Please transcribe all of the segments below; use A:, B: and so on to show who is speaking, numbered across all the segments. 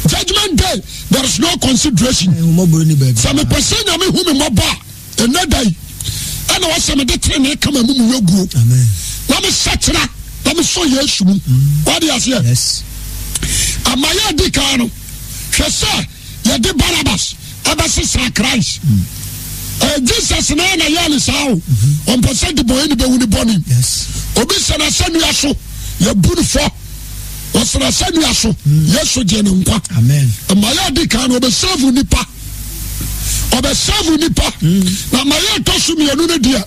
A: Judgment day there is no consideration. Sɛ mepɛ sɛ Nyame hu me mmɔbɔ a, ɛnɛ da yi ɛna wɔsɛ mede tenenee ka m'amumuyɛ guo na mesakyera na mesɔ Yesu mu. Mm. Wade aseɛ? Ama yɛ adi kan no, hwɛ sɛ yɛde Barabas ɛbɛsesa Christ. Mm. Uh, Jesus na na yɛ ne saa o. Mm-hmm. Ɔmpɛ sɛ debɔneyɛ bɛwu ne bɔne. Obi sɛ n'asɛnnua so yɛbu no fɔ. Ɔsra asɛnnua so. Mm. Yesu gye ne nkwa. Ma yɛ adi kan no ɔbɛsɛvu nipa. Ɔbɛsɛvu nipa. Mm. Na ma yɛ ɛtɔ so mmienu no deɛ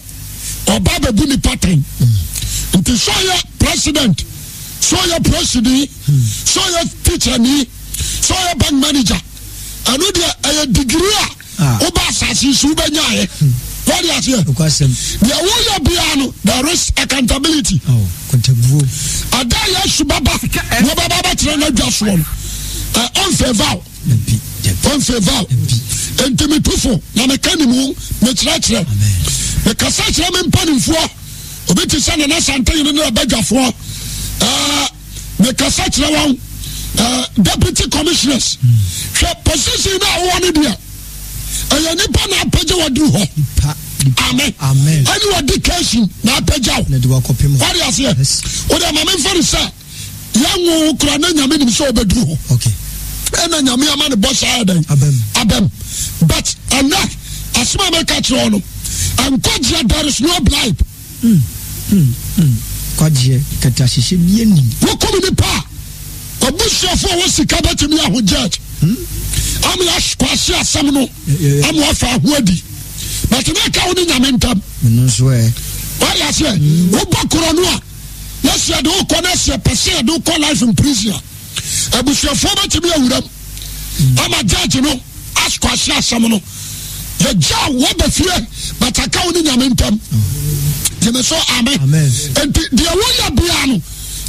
A: ɔba bɛbu nipa tɛn. Mm. Nti sɛ ɔyɛ president, sɛ ɔyɛ president, sɛ ɔyɛ teacher ni, sɛ ɔyɛ bank manager, ɛno deɛ ɛyɛ degree a Ah. Woba asase so wobɛnyaeɛ. Hmm. Wode aseɛ? Deɛ woyɛ biara no there is accountability. Oh, Ada Yesu bɛba na ɔbɛba bɛkyerɛ no adwa soɔ no ɔmfɛva wo. Ɔmfɛva wo. Enti metu fo na meka ne mu mekyerɛkyerɛ. Mekasa kyerɛ me mpanimfoɔ. Obi te sɛ Nana Santehene ne abadwafoɔ. Mekasa kyerɛ wɔn deputy commissioners hwɛ position no a wowɔ no deɛ ɛyɛ nipa na apagya waduru hɔ amen ɛne wɔde kasi na apagya wo wade aseɛ wode ama memfa no sɛ yɛnwo kora na nyame nim sɛ wobɛduru hɔ ɛna nyame ama ne bɔ saa ɛdɛn abam but ɛnɛ asɛm a mɛka kyerɛ wo no nkwagyeɛ there is no bribe
B: Mm, mm, mm, nkwagyeɛ kɛtɛasehyɛ bi anim.
A: Wokum nipa a, abusuafo a wɔ sika bɛtumi aho judge. Hmm? Ama yɛakwase asɛm no, ama wafa aho adi. But na ɛka wo ne nyame ntam.
B: Ɛno nso ɛ.
A: Wade aseɛ, hmm. wobɔ korɔ no a, na sɛ yɛde wokɔ na sɛ yɛpɛ sɛ yɛde wokɔ life in prison a, abusuafoɔ bɛtumi awuram ama judge no askwase asɛm no yɛgya wɔba fie but aka wo ne nyame ntam gyeme so amen nti deɛ woyɛ bia no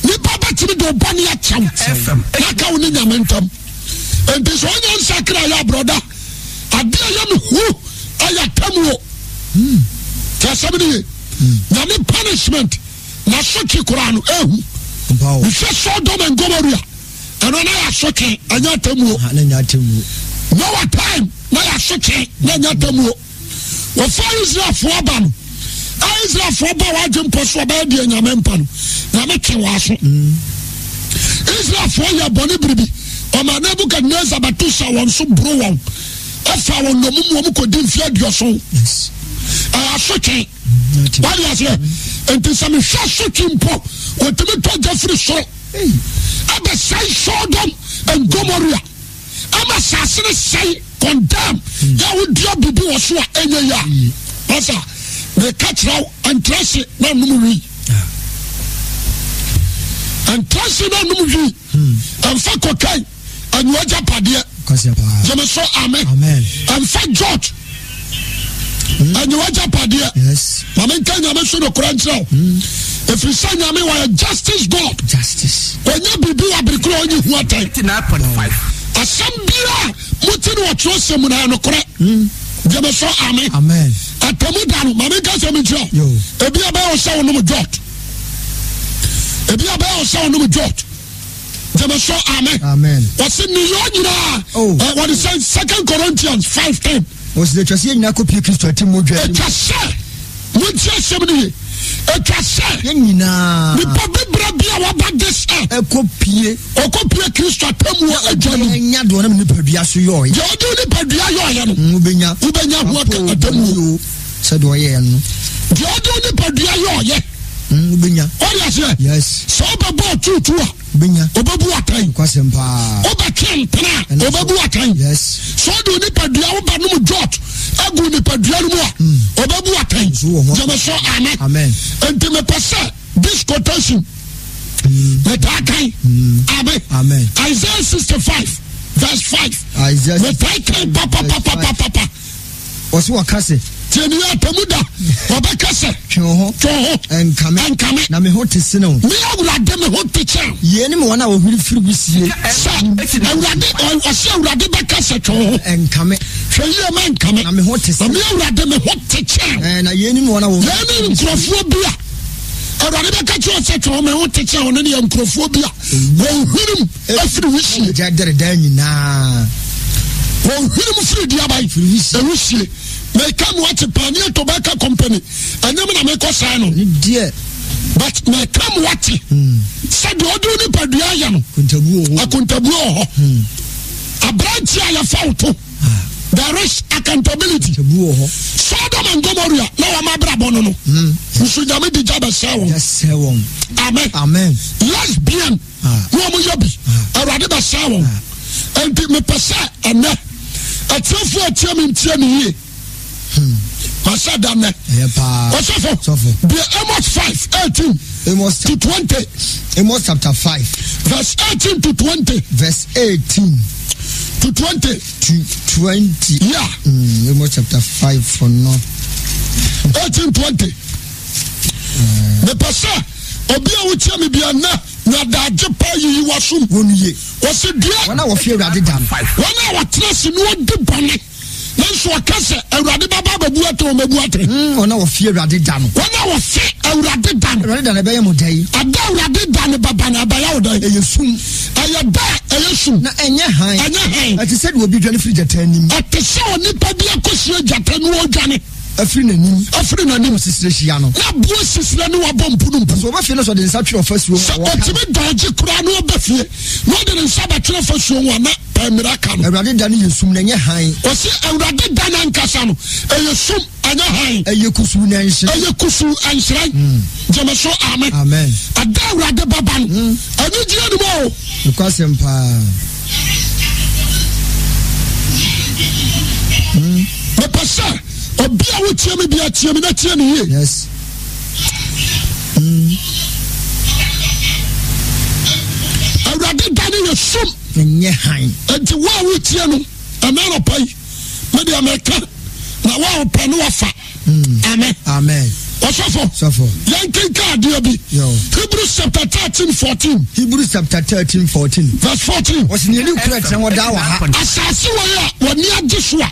A: nipa bɛtumi de ɔbɔne akyɛw na aka wo ne nyame ntam nti sɛ ɔnya nsakra yɛ abrɔda adeɛ yɛ me hu ɛyɛ tamuo tí asɛm no ye nyame punishment N'asotwe koraa no, ehu. Mehwɛ Sodom and Gomorrah, ɛno na yɛ asotwe, ɛnyɛ atemmuo.
B: Na ɛnyɛ atemmuo.
A: Noah time na yɛ asotwe, na ɛnyɛ atemmuo. Wɔfa Israelfoɔ aba no, a Israelfoɔ ba wɔadwe mpɔ so ɔbɛyɛ deɛ nyame mpa no, nyame twe wɔn aso. Mm. Israelfoɔ yɛ bɔne biribi, ɔma Nebukadnezar bɛto hyɛ wɔn so boro wɔn, ɛfa wɔn nnommum wɔn kɔdi mfeɛ aduɔson. Ɛyɛ asotwe. Wade aseɛ? Nti sɛ mehwɛ asotwe mpo, wɔtumi tɔ gya firi soro ɛbɛsɛe Sodom and Gomorrah ama asase no sɛe condemn yɛ wodua biribi wɔ so a ɛnyɛ yie a masa meka kyerɛ wo ɛntra se na nom wii ɛntra se na nom wii ɛmfa kɔkae Anyiwa agyapadeɛ. Gyeme so amen. Ɛnfa George. Hmm. Anyiwa agyapadeɛ. Ma menka nyame so nokorɛ nkyerɛ wo. Hmm. Ɛfiri sɛ nyame wɔyɛ justice God. Ɔnyɛ biribi wɔ abirikoro a ɔnyi ho atɛn. Asɛm biara mote no wɔtwerɛ sɛ mu na ɛyɛ nokorɛ. Hmm. Gyeme so amen. Atamu da no ma menka sɛ menkyerɛ wo. Ebi abɛyɛ wo sɛ wonom George. Ebi abɛyɛ wo sɛ wonom George. Gyeme so amen.
B: Amen.
A: Wɔsi ne yɔ nyinaa. Oh. Eh, wɔde sɛ Second Corinthians 5:10.
B: Wɔsi atwa sɛ yɛn nyinaa kɔpie Kristo ati mu dwa.
A: Atwa sɛ montie asɛm no ye. Atwa sɛ
B: yɛn nyinaa.
A: Nipa bibire bi a waba this earth.
B: Ɛkɔpie.
A: Ɔkɔpie Kristo atemmuo adwa no.
B: Nya deɛ ɔnam nipadua so yɔɔyɛ.
A: Deɛ ɔde nipadua yɔɔyɛ no.
B: Mm, wobɛnya.
A: Wobɛnya ho atemmuo.
B: Sɛ deɛ ɔyɛɛ no.
A: Deɛ ɔde nipadua yɔɔyɛ.
B: Mm, wobɛnya.
A: Ɔde aseɛ.
B: Yes.
A: Sɛ wobɛbɔ ɔtuutu a.
B: Wobɛnya.
A: Ɔbɛbu atɛn.
B: Nokwasɛm paa.
A: Wobɛtwe mpena a. Ɔbɛbu atɛn.
B: Yes.
A: Sɛ ɔde onipadua woba nom jot agu nipadua no mu a. Mm. Ɔbɛbu atɛn. Gyeme so amen.
B: Amen.
A: Nti mepɛ sɛ this quotation. Mm. Metaa kan. Mm. Amen.
B: Amen.
A: Isaiah 65 verse 5.
B: Isaiah.
A: Metaa kan papapapapapa.
B: Wɔse wɔka se.
A: Tie nie, Atemmu da, wɔbɛka sɛ.
B: Twe wo ho.
A: Twe wo ho.
B: Ɛnkame.
A: Ɛnkame.
B: Na me ho te sene wo.
A: Me Awurade me ho te kyɛn.
B: Yei ne me wɔn a wɔhwiri firi wisie.
A: Sɛ Awurade, ɔse Awurade bɛka sɛ twe wo ho.
B: Ɛnkame.
A: Hwɛ yie ma ɛnkame.
B: Na me ho te
A: sene. Na me Awurade me ho te kyɛn.
B: Ɛɛ na yei ne me wɔn a wɔhwiri.
A: Yei ne nkurɔfoɔ bi a. Awurade bɛka kyerɛ sɛ twɛn wɔn ho te kyɛn wɔn ne yɛ nkurɔfoɔ bi a wɔn hwenem afiri wisie.
B: Gya dɛrɛ daa nyinaa.
A: Wɔn hwenem firi di aban ewisie. Meka mu ate Pioneer Tobacco Company ɛnyɛ me na mekɔ saa no.
B: Ne deɛ.
A: But meka mu ate hmm. sɛ deɛ ɔde onipadua ayɛ no. Akontabuo wɔ hɔ. Hmm. Aberanteɛ a yɛfa wo to. There is accountability. Sodom and Gomorrah na wɔn abrabɔ no no. Hmm. Nso nyame di gya bɛsɛe
B: wɔn.
A: Amen.
B: Amen.
A: Lesbian ah. na wɔn yɛ bi. Ah. Awurade bɛsɛe wɔn. Ah. Nti mepɛ sɛ ɛnɛ atiefo atie mi ntie mi yie.
B: Hmm.
A: Masɛ da nnɛ. Ɔsɔfo. Deɛ Amos 5 18
B: Amos
A: to 20.
B: Amos chapter 5.
A: Verse 18 to 20.
B: Verse 18.
A: To 20.
B: To 20.
A: Yeah.
B: Amos chapter 5 for no.
A: 18 20. Mepɛ sɛ obi a wotia me bia nnɛ na adagye pa yiyi w'asom.
B: Wɔn ye.
A: Wɔsi dua.
B: Wɔn a wɔfi Awurade da no.
A: Wɔn a wɔtena se na wɔdi bɔne. Nanso ɔka sɛ, Awurade bɛba abɛbu atɛn, ɔmmɛbu atɛn.
B: Mm, wɔn a wɔfi Awurade da no.
A: Wɔn a wɔfi Awurade da no.
B: Awurade da no ɛbɛyɛ mo dɛn?
A: Ɛda Awurade da no bɛba no, ɛbɛyɛ wo dɛn?
B: Ɛyɛ sum.
A: Ɛyɛ da a ɛyɛ sum.
B: Na ɛnyɛ hann.
A: Ɛnyɛ hann.
B: Ɛte sɛ deɛ obi dwane firi gyata anim.
A: Ɛte sɛ onipa bi akɔhyia gyata na ɔredwane.
B: Afiri n'anim.
A: Afiri n'anim.
B: Sisire hyia no.
A: Na aboa sisire ne wabɔ mpunumpu.
B: Sɛ ɔba fie na sɛ ɔde nsa twere ɔfasuo ho a,
A: Sɛ ɔtumi dɔɔgye koraa na ɔba fie na ɔde ne nsa bɛtwere fasuo ho a, na pɛmmira ka no.
B: Awurade da no yɛ sum na ɛnyɛ hann.
A: Ɔse Awurade da no ankasa no, ɛyɛ sum, ɛnyɛ hann.
B: Ɛyɛ kusuu na ɛnhyerɛn.
A: Ɛyɛ kusuu, ɛnhyerɛn. Mm. Gyeme so, amen.
B: Amen.
A: Ɛda Awurade bɛba no, mm. anigyeɛ nim o.
B: Nokwasɛm paa.
A: Mm. Mepɛ sɛ obi a wotie me bia tie me na tie me yie.
B: Yes. Mm.
A: Awurade da no yɛ sum.
B: Ɛnyɛ hann.
A: Enti wo a wotie no ɛnɛ anɔpa yi, me deɛ meka na wo a wopɛ no wafa.
B: Hmm.
A: Amen.
B: Amen.
A: Ɔsɔfo.
B: Sɔfo.
A: Yɛn kenka adeɛ bi. Hebrews chapter 13 14.
B: Hebrews chapter 13 14.
A: Verse 14.
B: Wɔsi nea ni kura tena hɔ daa wɔ ha.
A: Asase wɔ yi a wɔn ani agye so a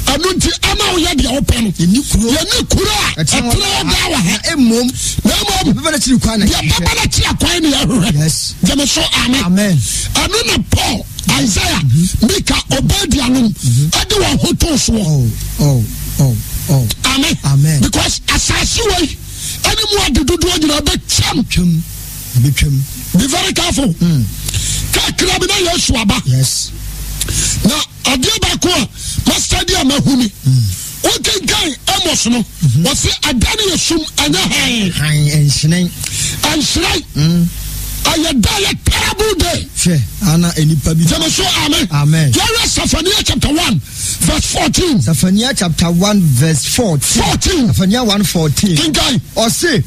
A: ɛno nti ama woyɛ deɛ wopɛ no.
B: Yɛni kuro.
A: Yɛni kuro a ɛtena hɔ daa wɔ ha.
B: Na mmom.
A: Na mmom.
B: Deɛ bɛba n'akyiri kwan na
A: yɛhwehwɛ. Deɛ bɛba n'akyiri kwan na yɛhwehwɛ.
B: Yes.
A: Gyeme so amen.
B: Amen.
A: Ɛno na Paul, Isaiah, mm-hmm. Mika, Obadia nom mm-hmm. ɛde wɔn ho too soɔ.
B: Oh, oh, oh, oh.
A: Amen.
B: Amen.
A: Because asase wei ɛne mu ade dodoɔ nyinaa bɛtwam.
B: Twam. Bɛtwam.
A: Be very careful.
B: Mm.
A: Kakra bi na Yesu aba.
B: Yes.
A: Na adeɛ baako a mastadi a mahu ni.
B: Mm.
A: Wokenkan Amos no, wɔse ɛda no yɛ sum, ɛnyɛ hann.
B: Hann ɛnhyerɛn.
A: Ɛnhyerɛn. Ɛyɛ da yɛ terrible day.
B: Hwɛ, ana nnipa bi.
A: Gyeme so amen.
B: Amen.
A: Yɛhwɛ Sefania chapter 1 verse 14.
B: Sefania chapter 1 verse 14.
A: 14.
B: Sefania 1 14.
A: Kenkan.
B: Ɔse,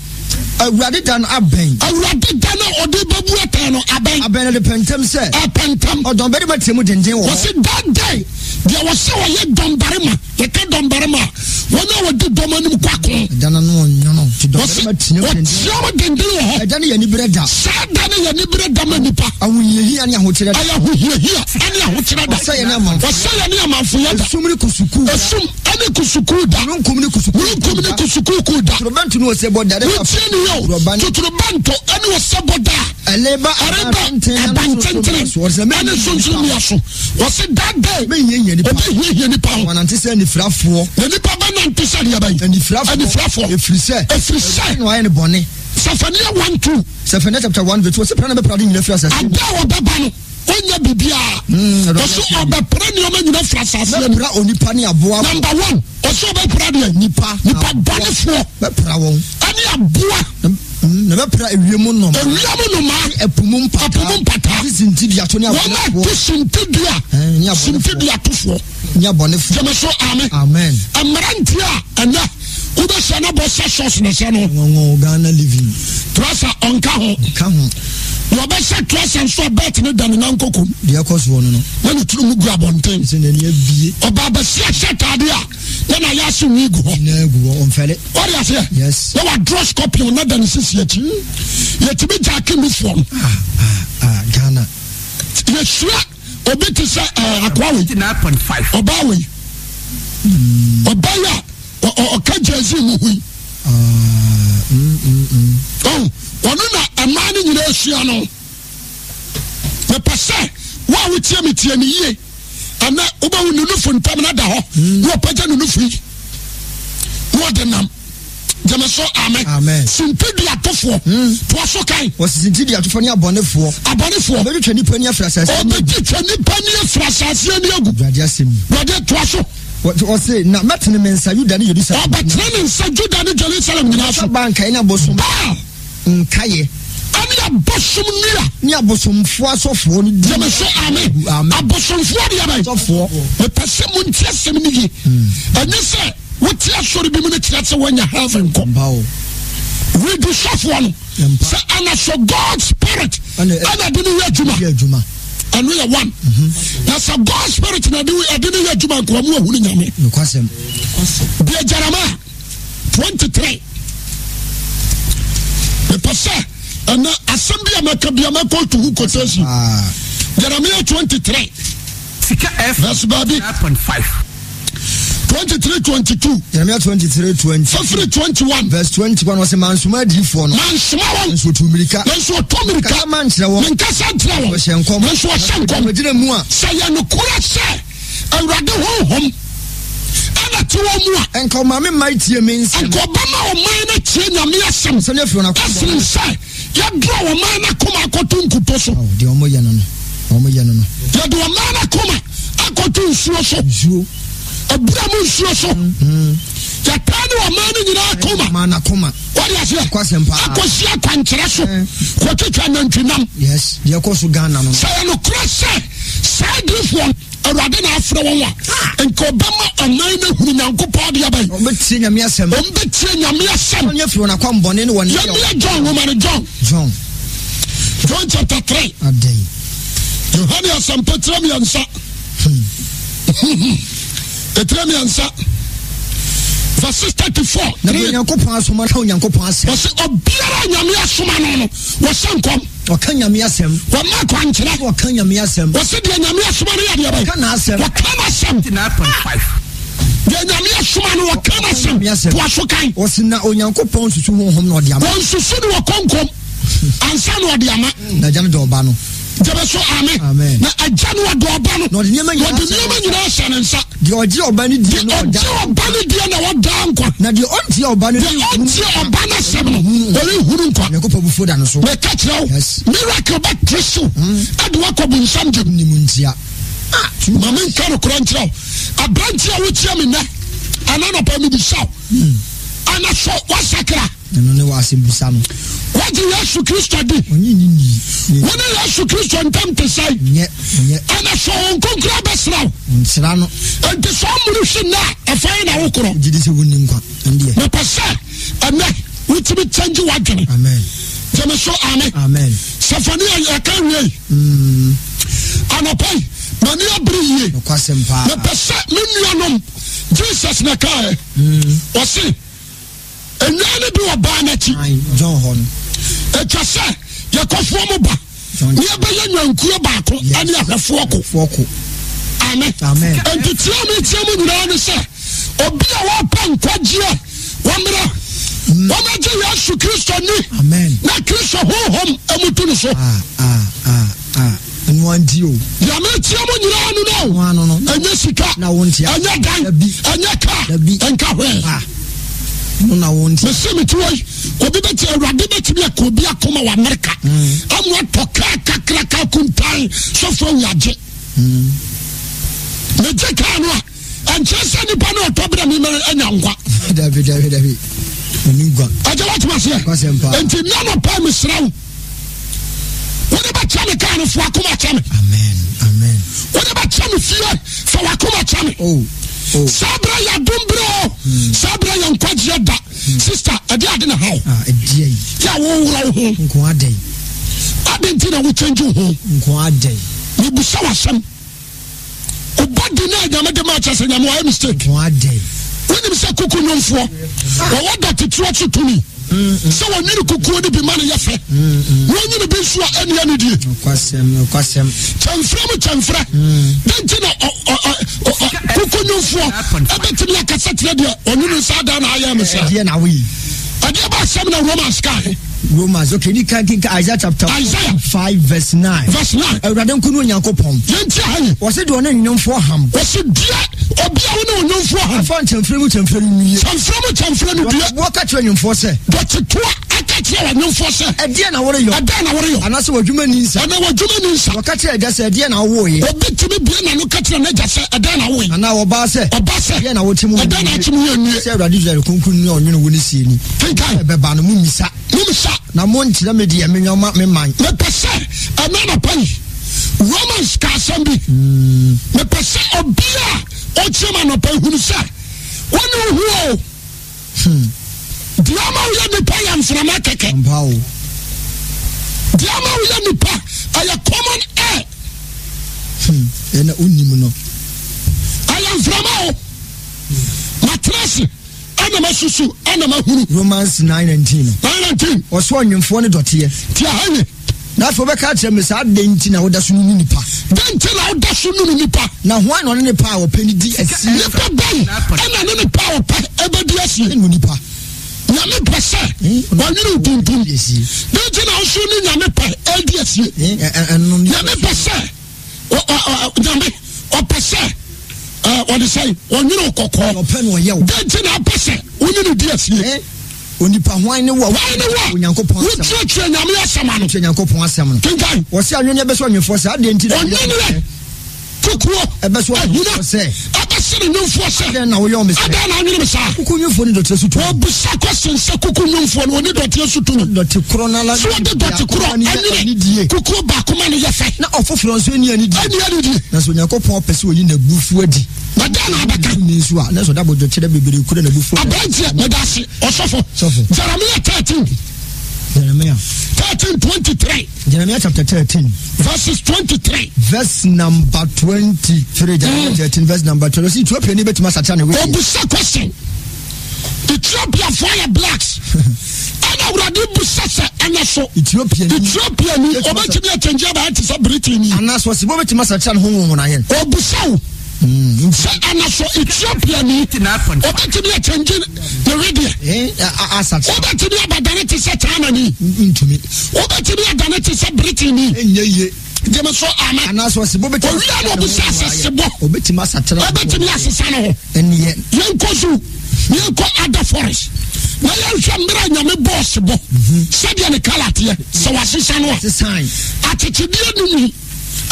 B: Awurade da no abɛn.
A: Awurade da no a ɔde bɛbu atɛn no abɛn.
B: Abɛn na de pɛntɛm sɛ.
A: Ɛpɛntɛm.
B: Ɔdɔmbarima teɛ mu denden wɔ hɔ.
A: Wɔsi that day deɛ wɔsɛ wɔyɛ dɔmbarima yɛka dɔmbarima a wɔn a wɔdi dɔm anim kɔ ako.
B: Ɛda no ano ɔnwono. Ti dɔmbarima teɛ mu denden.
A: Wɔteɛ mu denden wɔ hɔ.
B: Ɛda no yɛ anibere da.
A: Saa da no yɛ anibere da ma nipa.
B: Ahohiahia ne ahokyerɛ da.
A: Ɛyɛ ahohiahia ne ahokyerɛ da.
B: Wɔsɛeɛ ne amanfoyɛ.
A: Wɔsɛeɛ ne amanfoyɛ da.
B: Esum ne kusukuu da.
A: Esum ne kusukuu da.
B: Mununkum ne kusukuu
A: Mununkum ne kusukuukuu da.
B: Totorobɛnto ne osebɔ da.
A: Wotie ne yɛ o. Totorobɛnto ne osebɔ da.
B: Ɛreba
A: abantentene ɛne nsonsommea so. Wɔsi that day.
B: Obehiahia nipa.
A: Obehiahia nipa ho.
B: Wɔnante sɛ anifirafoɔ.
A: Na nipa bɛnante sɛ deɛ bɛn.
B: Anifirafoɔ.
A: Anifirafoɔ.
B: Efiri sɛ.
A: Efiri sɛ.
B: Na wɔayɛ ne bɔne.
A: Sefania 1:2.
B: Sefania chapter 1 verse 2. Wɔsi pra na bɛpra de nyina firi asase.
A: Ada a wɔbɛba no. Ɔnyɛ biribiara. Ɔsɛ ɔbɛpra nneɛma nyina firi asase ani.
B: Mɛpra onipa ne aboa.
A: Number one, ɔsɛ ɔbɛpra deɛ.
B: Nipa.
A: Nipa bɔnefoɔ.
B: Mɛpra wɔn.
A: Ɛne aboa.
B: Na mɛpra ewiem nnomaa.
A: Ewiem nnomaa.
B: Ne ɛpo mu mpataa.
A: Ɛpo mu mpataa.
B: Wɔn sintidua to ne abɔnefoɔ.
A: Wɔn a to sintidua.
B: Ne abɔnefoɔ.
A: Sintidua tofoɔ.
B: Ne abɔnefoɔ.
A: Gyeme so amen.
B: Amen.
A: Mmeranteɛ a ɛnɛ wobɛhyɛ no bɔ sɛ shorts na ɛhyɛ no.
B: Wɔn Ghana living.
A: Trasa ɔnka ho.
B: Nka ho.
A: Deɛ ɔbɛhyɛ trasa nso a bɛt ne da ne nan kokom.
B: Deɛ ɛkɔ soɔ no no.
A: Na ne tiri mu gu abɔnten.
B: Sɛ n'ani abie.
A: Ɔbaa bɛsi ahyɛ ataade a na n'ayɛ ase nwi gu hɔ.
B: Nyinaa gu hɔ ɔnfɛre.
A: Wɔde aseɛ.
B: Yes.
A: Na wadrɔ scorpion na da ne sisi akyi. Yɛtumi gyaake nufoɔ no.
B: Ah ah ah Ghana.
A: Yɛsua obi te sɛ ɛɛ akoa wei. Ɔbaa wei. Ɔbaa yi a ɔka Jay-Z mu hui. Ɔn, ɔno na mmaa no nyinaa sua no. Mepɛ sɛ wo a wotie me tie me yie. Ɛnɛ wobɛhu ne nufu ntam no da hɔ na ɔpagya ne nufu yi na ɔde nam. Gyeme so amen. Sintiduatofoɔ. Hmm. Toa so kan.
B: Wɔsi sintiduatofoɔ ne abɔnefoɔ.
A: Abɔnefoɔ.
B: Ɔbɛtwitwa nipa ni afiri asase
A: ani agu. Ɔbɛtwitwa nipa ni afiri asase ani agu.
B: Awurade asɛm yi.
A: Awurade toa so.
B: Wɔsi na mɛtene me nsa Yuda ne Yerusalem.
A: Ɔbɛtene ne nsa Juda ne Jerusalem nyinaa so.
B: Ba nkae ne abosom.
A: Baal.
B: Nkaeɛ.
A: Ɛne abosom nnua.
B: Ne abosomfoɔ asɔfoɔ no di.
A: Gyeme so amen. Abosomfoɔ deɛ bɛn.
B: Asɔfoɔ.
A: Mepɛ sɛ montie asɛm no yie. Ɛnyɛ sɛ wote asɔre bi mu no kyerɛ sɛ woanya heaven kɔ. Redi sɔfoɔ no sɛ ɛna so God spirit ɛna de no yɛ adwuma. Ɛno yɛ one. Na sɛ God spirit na ɛde no yɛ adwuma nkoa mu ahunu Nyame. Deɛ Jeremiah 23 mepɛ sɛ ɛnɛ asɛm bi a mɛka bi a mɛkɔ to ho quotation. Jeremiah 23 verse baabi 23 22.
B: Jeremiah 23 20.
A: Fafiri 21.
B: Verse 21 ɔsɛ mansoma adiyifoɔ no.
A: Mansoma wɔn.
B: Nso ɔtu mmirika.
A: Nso ɔtɔ mmirika.
B: Kasa mankyerɛ wɔn.
A: Menkasa nkyerɛ wɔn.
B: Wɔhyɛ nkɔm.
A: Nso wɔhyɛ nkɔm.
B: Wɔgyina mu a.
A: Sɛ yɛ nokorɛ sɛ Awurade honhom ɛna te wɔn mu a.
B: Nka ɔma me mma tie me nsɛm.
A: Nka ɔbɛma ɔman no atie Nyame asɛm.
B: Sɛdeɛ afiri wɔn akoma.
A: Ɛsene sɛ yɛdrɔ ɔman no akoma akɔto nkuto so.
B: Deɛ wɔn yɛ no no, wɔn yɛ no no.
A: Yɛde ɔman no akoma akɔto nsuo so.
B: Nsuo.
A: Abura mu nsuo so. Yɛtaa ne ɔman no nyinaa akoma.
B: Ɔman no akoma.
A: Wɔde aseɛ.
B: Kwasɛm paa.
A: Akɔsi akwankyerɛ so. Kɔtwitwa nantwinam.
B: Yes, deɛ ɛkɔ so Ghana no.
A: Sɛ yɛ nokorɛ sɛ saa adiyifoɔ no Awurade na afrɛ wɔn a, nka ɔbɛma ɔman no ahunu Nyankopɔn adeɛ bɛn?
B: Wɔbɛtie Nyame asɛm.
A: Wɔbɛtie Nyame asɛm.
B: Wɔn afiri wɔn akwammɔne ne wɔn.
A: Yɛmmea John nwoma no John.
B: John.
A: John chapter 3.
B: Adɛn.
A: Yohane asɛmpa tire mmiɛnsa. Etire mmiɛnsa. Verses 34.
B: Na deɛ Onyankopɔn asoma ka Onyankopɔn asɛm.
A: Wɔsi obiara Nyame asoma no no wɔhyɛ nkɔm.
B: Ɔka Nyame asɛm.
A: Wɔma kwankyerɛ.
B: Ɔka Nyame asɛm.
A: Wɔsi deɛ Nyame asoma no yɛ deɛ bɛn.
B: Ɔka n'asɛm.
A: Wɔka n'asɛm. Deɛ Nyame asoma no wɔka n'asɛm. Toa so kan.
B: Wɔsi na Onyankopɔn susu honhom na ɔde ama.
A: Wɔn susu no wɔ kɔnkɔm ansa na ɔde ama.
B: Na agya no dɔ ɔba no.
A: Gyeme so amen.
B: Amen.
A: Na agya no ɔdɔ ɔba no.
B: Na ɔde nneɛma nyinaa
A: Ɔde nneɛma nyinaa hyɛ ne nsa.
B: Deɛ ɔgye ɔba no die no ɔda.
A: Deɛ ɔgye ɔba no die na ɔda nkwa.
B: Na deɛ ɔntie ɔba no.
A: Deɛ ɔntie ɔba no asɛm no ɔrehunu nkwa.
B: Nyankopɔn abufuo da no so.
A: Meka kyerɛ wo.
B: Yes.
A: Miracle bɛ tere so. Ɛde wakɔ bunsam gyem.
B: Nim ntia.
A: Ah, ma menka nokorɛ nkyerɛ wo. Aberanteɛ a wotie me nnɛ, ɛna nɔpa mebisa wo. Ana so wasakra?
B: Ɛno ne w'asɛmmisa no.
A: Woagye Yesu Kristo adi?
B: Ɔnye nni nni.
A: Wo ne Yesu Kristo ntam te sɛn?
B: Nyɛ, nyɛ.
A: Ɛna sɛ Honhom Kronkron abɛsra wo.
B: Ɔnsra no.
A: Enti sɛ ɔmono hwe nnɛ a, ɛfa he na wokorɔ?
B: Wogye di sɛ wonni nkwa? Ɛndeɛ.
A: Mepɛ sɛ ɛnnɛ wotumi kyɛngye w'adwene.
B: Amen.
A: Gye me so, amen.
B: Amen.
A: Sefania, yɛka wiei. Anɔpa yi, m'ani abere yie.
B: Nokwasɛm paa.
A: Mepɛ sɛ me nuanom, Jesus na ɛkaeɛ. Ɔse, Nnwan no bi wɔ baa no akyi. Ɛtwa sɛ yɛkɔfoɔ mo ba ne yɛbɛyɛ nnwankuo baako ne ahwɛfoɔ ko. Amen. Enti tia me tia mu nyinaa ne sɛ obi a wɔpɛ nkwagyeɛ wɔmmra wɔmɛgye Yesu Kristo ni na Kristo honhom amutu no so.
B: Ah, ah, ah, Ɛno nti o.
A: Deɛ meteɛ mo nyinaa no no o. Ɛnyɛ sika. Ɛnyɛ dan. Ɛnyɛ kaa. Ɛnka hwee.
B: Ah. No na wo nti.
A: Mese mete hɔ yi, obi bɛti awurade bɛtumi akɔ obi akoma wɔ Amerika. Amu atɔ kaa kakraka kuntan sɔfo awi agye. Megye kaa no a, ɛnkyerɛ sɛ nipa no ɔtɔ berɛ me anya nkwa.
B: Dabi dabi dabi. Ɔni nkwa.
A: Agya watoma aseɛ. Nti nna no pɛ mesrɛ wo. Wode bɛkyɛ me kaa no fa wakoma kyɛ me.
B: Amen. Amen.
A: Wode bɛkyɛ me fie fa wakoma kyɛ me.
B: Oh. Oh.
A: Saa berɛ yɛ adom berɛ o. Saa berɛ yɛ nkwagyeɛ da. Sister, ɛde ade na ha o.
B: Ah, ɛdeɛ yi.
A: Yɛ a woworɔ wo ho.
B: Nko adɛn.
A: Ade nti na wo change wo ho.
B: Nko adɛn.
A: Mebusa w'asɛm. Wo body no a Nyame de ma kyɛ sɛ Nyame wayɛ mistake. Wonim sɛ kuku nwomfoɔ wɔwɔ dɔte turo so tumi sɛ wɔnwene kukuo no bi ma no yɛ fɛ na wɔnwene bi nso a ɛnni anidie. Kyɛmfrɛ mu kyɛmfrɛ. Dɛn nti na kuku nwomfoɔ ɛbɛtumi akasa kyerɛ deɛ ɔnwene nsa adan na ayɛ me sɛ? Ɛdeɛ ba asɛm na Romans ka he?
B: Romans, okay, ni kan kinka Isaiah chapter
A: Isaiah
B: 5 verse 9.
A: Verse 9.
B: Awurade nko ne Onyankopɔn.
A: Yɛnti ha yi.
B: Wɔse deɛ ɔne nnwomfoɔ ham.
A: Wɔse deɛ obi a wone onnwomfoɔ ham.
B: Afa nkyɛmfrɛ mu kyɛmfrɛ no nnue.
A: Kyɛmfrɛ mu kyɛmfrɛ no due.
B: Wɔka kyerɛ nnwomfoɔ sɛ.
A: Dɔtetoa aka kyerɛ ɔnwomfoɔ sɛ.
B: Ɛdeɛn na woreyɔ?
A: Ɛdeɛn na woreyɔ?
B: Anaasɛ w'adwuma nni nsa?
A: Anaa w'adwuma nni nsa?
B: Wɔka kyerɛ agya sɛ, Ɛdeɛn na wowoeɛ?
A: Obi tumi bue n'ano ka kyerɛ n'agya sɛ, Ɛdeɛn na wowoeɛ?
B: Anaa ɔbaa sɛ.
A: Ɔba sɛ.
B: Ɛdeɛn na wote mu
A: Ɛdeɛn na ate mu yɛ nnue?
B: Sɛ Awurade Israel Kronkronni a ɔnwene wo no seɛ ni.
A: Kenkan.
B: Ɛbɛba no, mommisa.
A: Mommisa.
B: Na monkyerɛ me deɛ menyɔ ma me man.
A: Mepɛ sɛ ɛnnɛ anɔpa yi, Romans ka asɛm bi. Mepɛ sɛ obiara a ɔtie me anɔpa yi hunu sɛ, wo ne wo ho o.
B: Hmm.
A: Deɛ ama woyɛ nipa yɛ mframa kɛkɛ.
B: Ampa o.
A: Deɛ ama woyɛ nipa ɛyɛ common air.
B: Hmm. Ɛna wonim no.
A: Ɛyɛ mframa o. Matena ase ɛna masusu ɛna mahunu.
B: Romans 9:19.
A: 9:19.
B: Ɔsɔ ɔnwemfoɔ ne dɔteɛ.
A: Tia ha ye.
B: Na afei wobɛka akyerɛ me sɛ, Adɛn nti na woda so nunu nnipa?
A: Dɛn nti na woda so nunu nnipa?
B: Na hwan na ɔne ne pɛ a ɔpɛ no di asie?
A: Nipa bɛn ɛna ne ne pɛ a ɔpɛ ɛbɛdi asie?
B: Ɛne onipa.
A: Nyame pɛ sɛ ɔnwene wo tuntum. Dɛn nti na woso ne Nyame pɛ ɛdi asie? Nyame pɛ sɛ Nyame ɔpɛ sɛ ɔde sɛ ɔnwene wo kɔkɔɔ. Dɛn nti na apɛ sɛ wone no di asie?
B: Onipa hwan ne wo a
A: Hwan ne wo a
B: Onyankopɔn asɛm
A: wokyerɛkyerɛ Nyame asɛm ano?
B: Kyerɛ Nyankopɔn asɛm no.
A: Kenkan.
B: Wɔse anwenneɛ bɛsɔ anwenfoɔ sɛ, adɛn nti na
A: Ɔnwenneɛ, kukuo,
B: ɛbɛsɔ
A: ahina,
B: anwenfoɔ sɛ,
A: ɛbɛse ne nwemfoɔ sɛ,
B: Adɛn na woyɔɔ me sɛɛ?
A: Adɛn na anwene me saa?
B: Kuku nwemfoɔ ne dɔteɛ so tumi.
A: Wɔbisa question sɛ kuku nwemfoɔ no ɔne dɔteɛ so tumi.
B: Dɔte korɔ no ara
A: So wɔde dɔte korɔ
B: baako ma no yɛ
A: anwene
B: anidie.
A: kukuo baako ma no yɛ fɛ.
B: Na ɔfoforɔ nso nni anidie.
A: Ɛnni anidie.
B: Na sɛ Onyankopɔn pɛ sɛ ɔyi n'abufuo adi.
A: Na dɛn na abɛka?
B: Tumi nso a, na sɛ ɔde abodwokyerɛ bebree kura n'abufuo.
A: Aberanteɛ, meda ase. Ɔsɔfo.
B: Sɔfo.
A: Jeremiah 13.
B: Jeremiah.
A: 13, 23.
B: Jeremiah chapter 13.
A: Verses 23.
B: Verse number 23. Jeremiah 13, verse number 23. Ethiopia ni betuma sakyera ne wei.
A: Obusa question. Ethiopiafoɔ yɛ blacks. Ɛna awurade busa sɛ ɛna so.
B: Ethiopia ni.
A: Ethiopia ni. Obetumi akyɛnji abɛyɛ te sɛ Britain ni.
B: Anaasɛ ɔsi bo betumi asakyera ne ho nwonwonayɛn.
A: Obusa wo. Sɛ ɛna so Ethiopia ni. Obetumi akyɛnji ne wedeɛ. Wobɛtumi abɛdane te sɛ China ni.
B: Ntumi.
A: Wobɛtumi adane te sɛ Britain ni.
B: Ɛnyɛ yie.
A: Gyeme so amen.
B: Anaasɛ ɔsebɔ bɛtumi
A: Owia na ɔbisa sɛ sebɔ.
B: Ɔbɛtumi asakyera.
A: Ɔbɛtumi asesa ne ho.
B: Ɛneɛ.
A: Yɛnkɔ zoo na yɛnkɔ other forest na yɛnhwɛ mmerɛ a Nyame bɔɔ sebɔ sɛdeɛ ne kala teɛ sɛ wasesa no a. Akyekyedeɛ no mu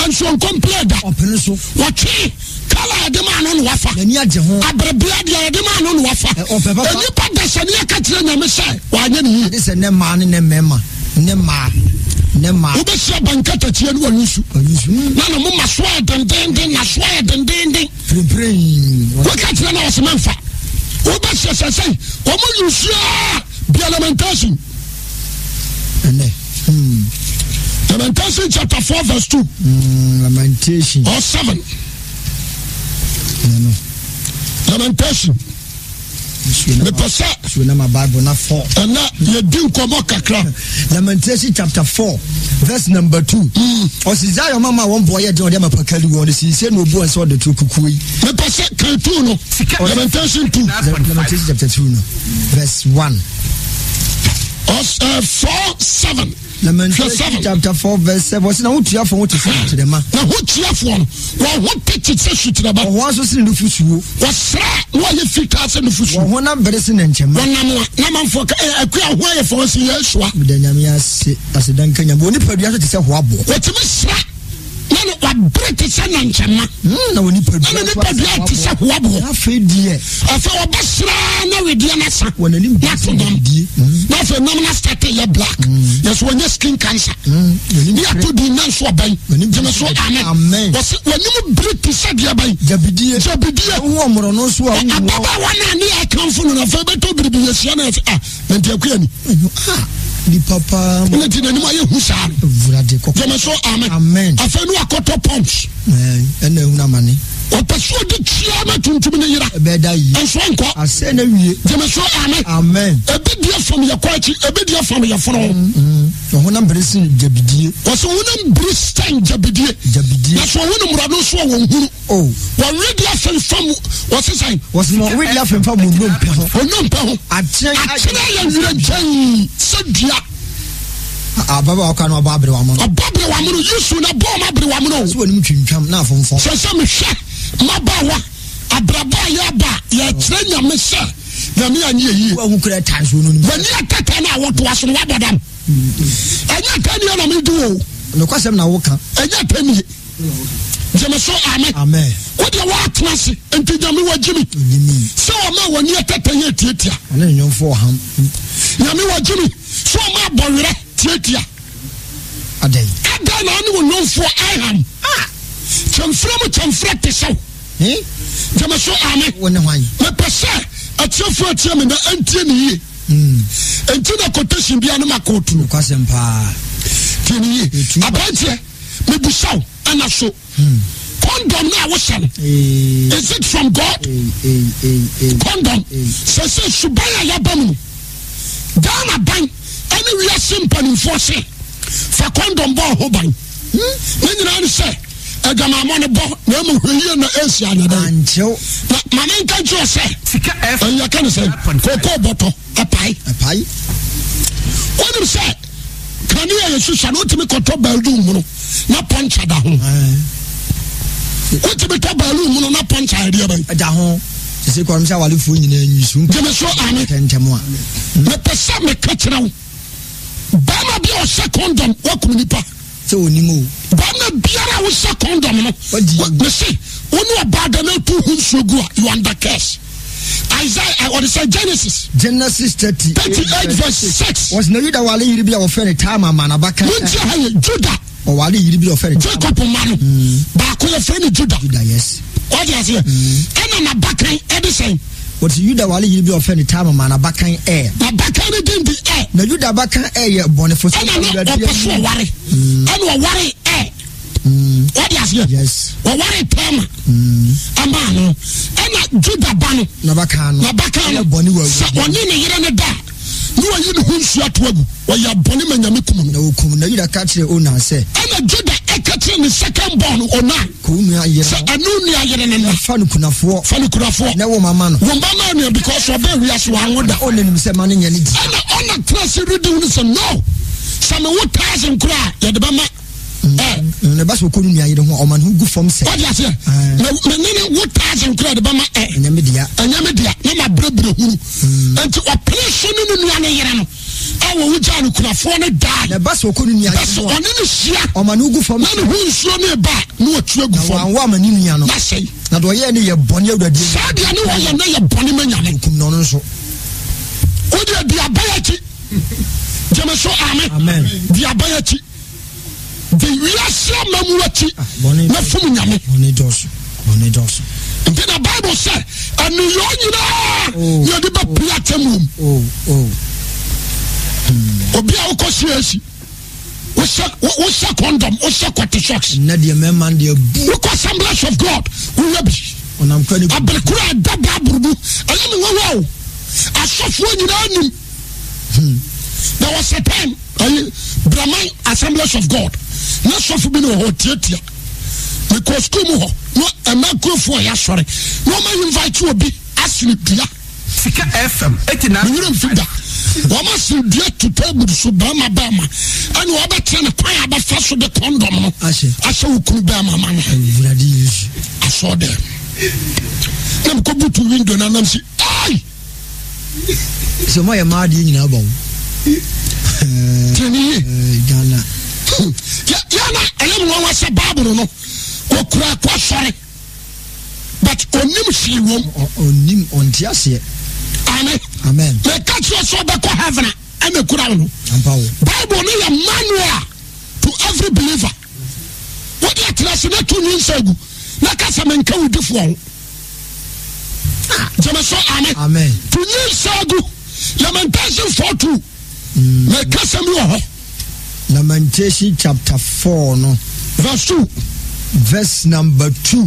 A: nso ɔnkɔmplɛ da.
B: Ɔpene so.
A: Wɔtwe kala a yɛde maa no na wafa.
B: N'ani agye ho.
A: Aberebea deɛ yɛde maa no na wafa.
B: Ɔpɛ papa.
A: Nnipa dasani aka kyerɛ Nyame sɛ wanyɛ ne yie.
B: Ade sɛ ne mmaa ne ne mmarima. Ne mmaa. Ne mmaa.
A: Wobɛhyia bankatakyie ne wayusu.
B: Wayusu.
A: Na ne moma so ayɛ dendenden, n'aso ayɛ dendenden.
B: Pirimpirim.
A: Woka kyerɛ no a ɔsɛ mɛmfa. Wobɛhyia sɛ sɛ wɔn yusu a bia Lamentation.
B: Ɛnɛ. Hmm.
A: Lamentation chapter 4 verse 2.
B: Lamentation.
A: Or 7.
B: No, no.
A: Lamentation. Mepɛ sɛ ɛnɛ yɛdi nkɔmmɔ kakra.
B: Lamentation chapter 4 verse number 2. Ɔsi Zion mama wɔn bɔ yɛ den ɔde ama pakali wɔn sise na obu wɔn sɛ ɔde to kukuo yi.
A: Mepɛ sɛ kan 2 no. Lamentation 2.
B: Lamentation chapter 2 no verse 1.
A: Ɔs, 4 7.
B: Lamentation chapter 4 verse 7. Ɔsi na ho tuafoɔ ho te sɛ sukyerɛma.
A: Na ho tuafoɔ no, wɔn ho te te sɛ sukyerɛma.
B: Wɔn ho nso sene nufusuo.
A: Wɔsra na wɔyɛ fitaa sɛ nufusuo.
B: Wɔn honam bere sene nkyɛma.
A: Wɔnam a na amanfoɔ ka ɛ akua ho ayɛ fɔn si yɛ asua.
B: Meda Nyame ase, aseda nka Nyame. Wɔn nipadua nso te sɛ hoaboɔ.
A: Wɔtumi sra na ne wabere te sɛ nankyɛma.
B: Na wɔn nipadua
A: na ne nipadua te sɛ hoaboɔ.
B: Na afei deɛ.
A: Afei wɔbɛsra na wedeɛ no asa.
B: Wɔn anim
A: na ato nam. Na afei nam no asate yɛ black. Yɛsɛ wɔnyɛ skin cancer. Ne ato din na nso ɔbɛn. Gyeme so amen. Wɔsɛ wɔn anim bere te sɛ deɛ bɛn.
B: Gyabidie.
A: Gyabidie.
B: Wɔn mmorɔno nso a.
A: Ababaawa no a ne yɛ akanfo no na afei bɛtɔ biribi yɛhyia no yɛsɛ ah na nti akuya ni.
B: Ah nipa paa.
A: Ɛna ti n'anim ayɛ hu saa no.
B: Awurade kɔkɔ.
A: Gyeme so amen.
B: Amen.
A: Afei no akɔtɔ pumps.
B: Ɛna ehun amane.
A: Ɔpɛ sɛ ɔde tua ma tuntum ne yera.
B: Ɛbɛda yie.
A: Nso ɔnkɔ.
B: Asɛ na wie.
A: Gyeme so amen.
B: Amen.
A: Ebi deɛ fam yɛ kɔ akyi, ebi deɛ fam yɛ fono.
B: Ɔhonam bere sen gyabidie.
A: Wɔsɛ honam bere sɛn gyabidie.
B: Gyabidie.
A: Na so ɔhunu mmorɔno so a wɔn hunu.
B: Oh.
A: Wɔwe deɛ afemfam wɔse sɛn.
B: Wɔse ma wɔwe deɛ afemfam wɔn nnompe ho.
A: Wɔn nnompe ho.
B: Akyena
A: ayɛ werɛnkyɛn sɛ dua.
B: Ababaawa kora no ɔbɔ aberewa mono.
A: Ɔbɔ aberewa mono Yesu na bɔ ɔmo aberewa mono.
B: Sɛ wɔn twintwam na afomfɔm.
A: Sɛ sɛ mehwɛ mmabaawa abrabɔ a yɛaba yɛkyerɛ Nyame sɛ Nyame anyɛ yie.
B: Wahu kura ta nso no.
A: W'ani atata no a wɔtoa so no wabɔ dam. Ɛnyɛ atɛnnie na medi o.
B: Nokwasɛm na woka.
A: Ɛnyɛ atɛnnie. Gyeme so amen.
B: Amen.
A: Wo deɛ woatena ase nti Nyame wagye mi. Sɛ ɔma w'ani atata yɛ tiatia.
B: Ɔne ne nyɔnfo ɔham.
A: Nyame wagye mi. Sɛ ɔma abɔwerɛ tiatia.
B: Adɛn.
A: Adɛn na ɔne wo nyɔnfoɔ aham.
B: Ah.
A: Kyɛmfrɛ mu kyɛmfrɛ te sɛ wo. Gyeme so amen.
B: Wo ne hwan.
A: Mepɛ sɛ atiefoɔ atie me na ɛntie ne yie. Nti na quotation bia ne ma kootu no.
B: Nokwasɛm paa.
A: Tie ne yie. Aberanteɛ. Mebisa wo ɛna so condom no a wohyɛ no is it from God? Condom sɛ sɛ suban a yɛaba mu no Ghana ban ɛne wiase mpanimfoɔ se fa condom bɔ ho ban ne nyinaa ne sɛ adwamammɔ no bɔ na ɛmu hwɛ yie na ɛnsi anyɛ dɛn na ma menka nkyerɛ sɛ ɛyɛ ka ne sɛ kookoo bɔtɔ Ɛpae.
B: Ɛpae.
A: Wonim sɛ kanea yɛ susua no wotumi kɔtɔ baalu mu no na pɔnkya da ho. Wotumi tɔ baalu mu no na pɔnkya ɛdeɛ bɛn.
B: Ɛda ho. Sese kwan sɛ awalefoɔ nyinaa nyi so.
A: Gyeme so ame.
B: Ntɛntɛm a.
A: Mepɛ sɛ meka kyerɛ wo. Bɛrima bi a ɔhyɛ kɔndɔm wakum nipa.
B: Sɛ onim o.
A: Bɛrima biara a wohyɛ kɔndɔm no. Mese wo ne ɔbaa da na etu ho nsuo gu a you under curse. Isaiah eh, ɔde sɛ Genesis.
B: Genesis
A: 38 verse 6.
B: Wɔsi na Yuda wale yiri bi a wɔfrɛ no Tamar ma n'abakan.
A: Wọ́n ha yɛ Juda.
B: Ɔwale yiri bi a wɔfrɛ no.
A: Jacob mma no. Baako yɛ fɛ no Juda.
B: Juda yes.
A: Wọ́n ti aseɛ. Ɛna n'abakan ɛde sɛn.
B: Wɔsi Yuda wale yiri bi a wɔfrɛ no Tamar ma n'abakan Er.
A: N'abakan ne din di Er.
B: Na Yuda abakan Er yɛ bɔnefo.
A: Ɛna na ɔpɛ so ɔware. Ɛna ɔware Er. Wọ́n aseɛ.
B: Yes.
A: Ɔware Tamar. Ama no. Ɛna Juda ba no.
B: N'abakan no.
A: N'abakan no. Sɛ ɔne ne yere no da a, na wayi ne ho nsuo ato agu. Ɔyɛ bɔne ma Nyame kum no.
B: Na wɔkum. Na Yuda ka kyerɛɛ Onan sɛ.
A: Ɛna Juda ka kyerɛɛ ne second born no, Onan.
B: Kɔ wo nua yere
A: ho. Sɛ ɛne wo nua yere no nna.
B: Fa no kunafoɔ.
A: Fa no kunafoɔ.
B: Na wo mma ma no.
A: Wo mma ma no because ɔbaa wiase wanwo da.
B: Na Onan nim sɛ mma no nyɛ ne dea.
A: Ɛna Onan tena ase redi hunu sɛ no, sɛ mewo thousand koraa a, yɛde bɛma.
B: Eh. Na ɛba sɛ ɔkɔ ne nua yere ho a, ɔma ne ho gu fam sɛ.
A: Wode aseɛ? Na me ne ne wo thousand koraa de bɛma ɛ.
B: Ɛnyɛ me dea.
A: Ɛnyɛ me dea. Na mabrɛbrɛ hunu. Nti ɔpene so ne ne nua ne yere no a wɔwo gyaa no kunafoɔ no daa.
B: Na ɛba sɛ ɔkɔ ne nua yere ho a.
A: Ɔne ne hyia.
B: Ɔma ne ho gu fam.
A: Na ne ho nsuo ne ba na watu agu fam.
B: Na wanwo ama ne nua no.
A: Na sɛe.
B: Na deɛ ɔyɛɛ no yɛ bɔne Awurade anim.
A: Saa deɛ ne wɔyɛ no yɛ bɔne ma Nyame.
B: Ɔkum no ɔno nso.
A: Wodeɛ di aban akyi. Gyeme so amen. Di aban akyi. Di wiase amamu akyi
B: ah,
A: na fom Nyame. Nti na Bible sɛ ɛneyɔ nyinaa oh. yɛde bɛpia atemmuom.
B: Oh, oh.
A: Obi a wokɔ CAC wohyɛ wohyɛ condom wohyɛ kɔte socks.
B: Nna deɛ mmarima deɛ bu.
A: Wokɔ Assemblies of God woyɛ bi.
B: Ɔnam kwan
A: Abere koro a ɛda Bible mu ɛyɛ me nwanwa o. Asɔfoɔ nyinaa nim.
B: Hmm.
A: There was a time ayi Braman Assemblies of God na sɔfo bi na wɔ hɔ tiatia. Mekɔ sukuu mu hɔ na ɛma kurofoɔ yɛ asɔre na wɔn invite obi asene dua.
C: Sika FM 89.
A: Me werɛ mfi da. Wɔn asene dua to table so bɛrima bɛrima ɛna wɔbɛkyerɛ ne kwan a bɛfa so de kɔndɔm no ahyɛ wo kunu bɛrima ma no.
B: Awurade Yesu.
A: Asɔ dɛ. Na mekɔ butu window na nam si ai.
B: Sɛ mo ayɛ maa adeɛ nyinaa bɔ wo.
A: Tiɛ ni yie.
B: Ghana.
A: Yɛ yɛ na ɛyɛ mu nwanwa sɛ Bible no okura kɔ asɔre but onim hwee wom.
B: Onim ɔnte aseɛ.
A: Amen.
B: Amen.
A: Meka kyerɛ sɛ ɔbɛkɔ heaven a ɛna kura wo no.
B: Ampa wo.
A: Bible no yɛ manual to every believer. Wode atena ase na to nyinsɛn gu na ka sɛ menka wo difoɔ ho. Gyeme so amen.
B: Amen.
A: To nyinsɛn gu. Lamentation 4:2. Meka sɛm bi wɔ hɔ.
B: Lamentation chapter 4 no.
A: Verse 2.
B: Verse number 2.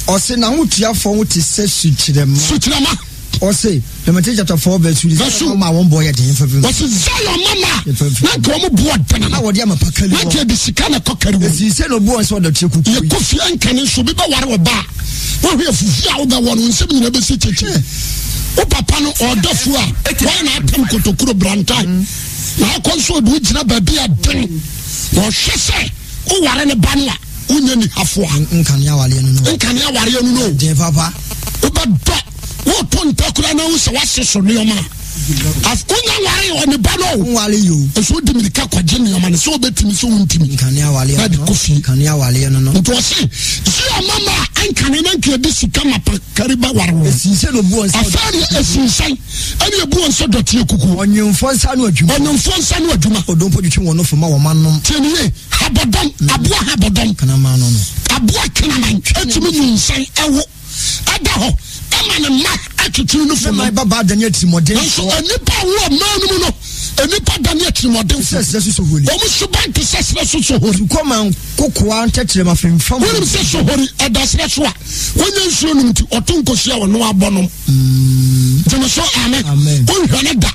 B: Ɔse n'ahotuafoɔ ho te sɛ sukyerɛmma.
A: Sukyerɛmma.
B: Ɔse, Lamentation chapter 4 verse 2.
A: Verse 2.
B: Zion mama wɔn boɔ yɛ den fɛfɛ.
A: Ɔse Zion mama na nka wɔn boɔ den no.
B: A wɔde ama pa kari wɔn.
A: Na nka yɛde sika na ɛkɔ kari wɔn.
B: Esi sɛ na obu wɔn sɛ ɔdɔteɛ kukuo yi.
A: Yɛkɔ fie nkane nso obi bɛware ɔbaa. Wɔhwɛ afufuo a wobɛwɔ no nsɛm nyinaa bɛsi kyekye. Wo papa no ɔdɔ fuo a wɔn na atam kotokuro brantan. Na akɔ nso ɔde wogyina baabi a den. Na ɔhwɛ sɛ woware ne ba no a wonyɛ nihafo a.
B: Nkane awareɛ no no.
A: Nkane awareɛ no no.
B: Den papa.
A: Wobɛdɔ woto ntakura na wohu sɛ woase so nneɛma a wonya nware ɔne ba no
B: nware yo
A: nso wodi mirika kɔgye nneɛma no sɛ wobɛtumi sɛ wontumi
B: nkane awareɛ
A: na de kɔ fie
B: nkane awareɛ no no
A: nti ɔse si ɔmama a ɛnkane na nka ɛde sika mapa kari ba ware wɔ
B: ɛsinsɛ na obu wɔn sɛ
A: afei deɛ ɛsinsɛn ɛne ebu wɔn sɛ dɔteɛ kukuo
B: ɔnwemfoɔ nsa no adwuma
A: ɔnwemfoɔ nsa no adwuma
B: odompo twetwe wɔn nofo ma wɔn anom
A: tie ne yie habɔdɔm aboa habɔdɔm
B: kanaman no no
A: aboa kanaman ɛtumi nyinsɛn ɛwo ɛda hɔ ɛma ne mma atwitwiri no fam.
B: Ne mma babaa dane atirimuɔdenfoɔ.
A: Nanso nnipa a wɔwɔ ɔman no mu no, nnipa dane atirimuɔdenfoɔ.
B: Sɛ serɛ so sohori.
A: Wɔn suban te sɛ serɛ so sohori.
B: Sukɔ ma nkokoaa ntɛkyerɛma femfam.
A: Wonim sɛ sohori ɛda serɛ so a, wɔnya nsuo nom nti, ɔto nkosua a ɔno abɔ nom. Mm. Gyeme so amen. Wonhwɛ no da.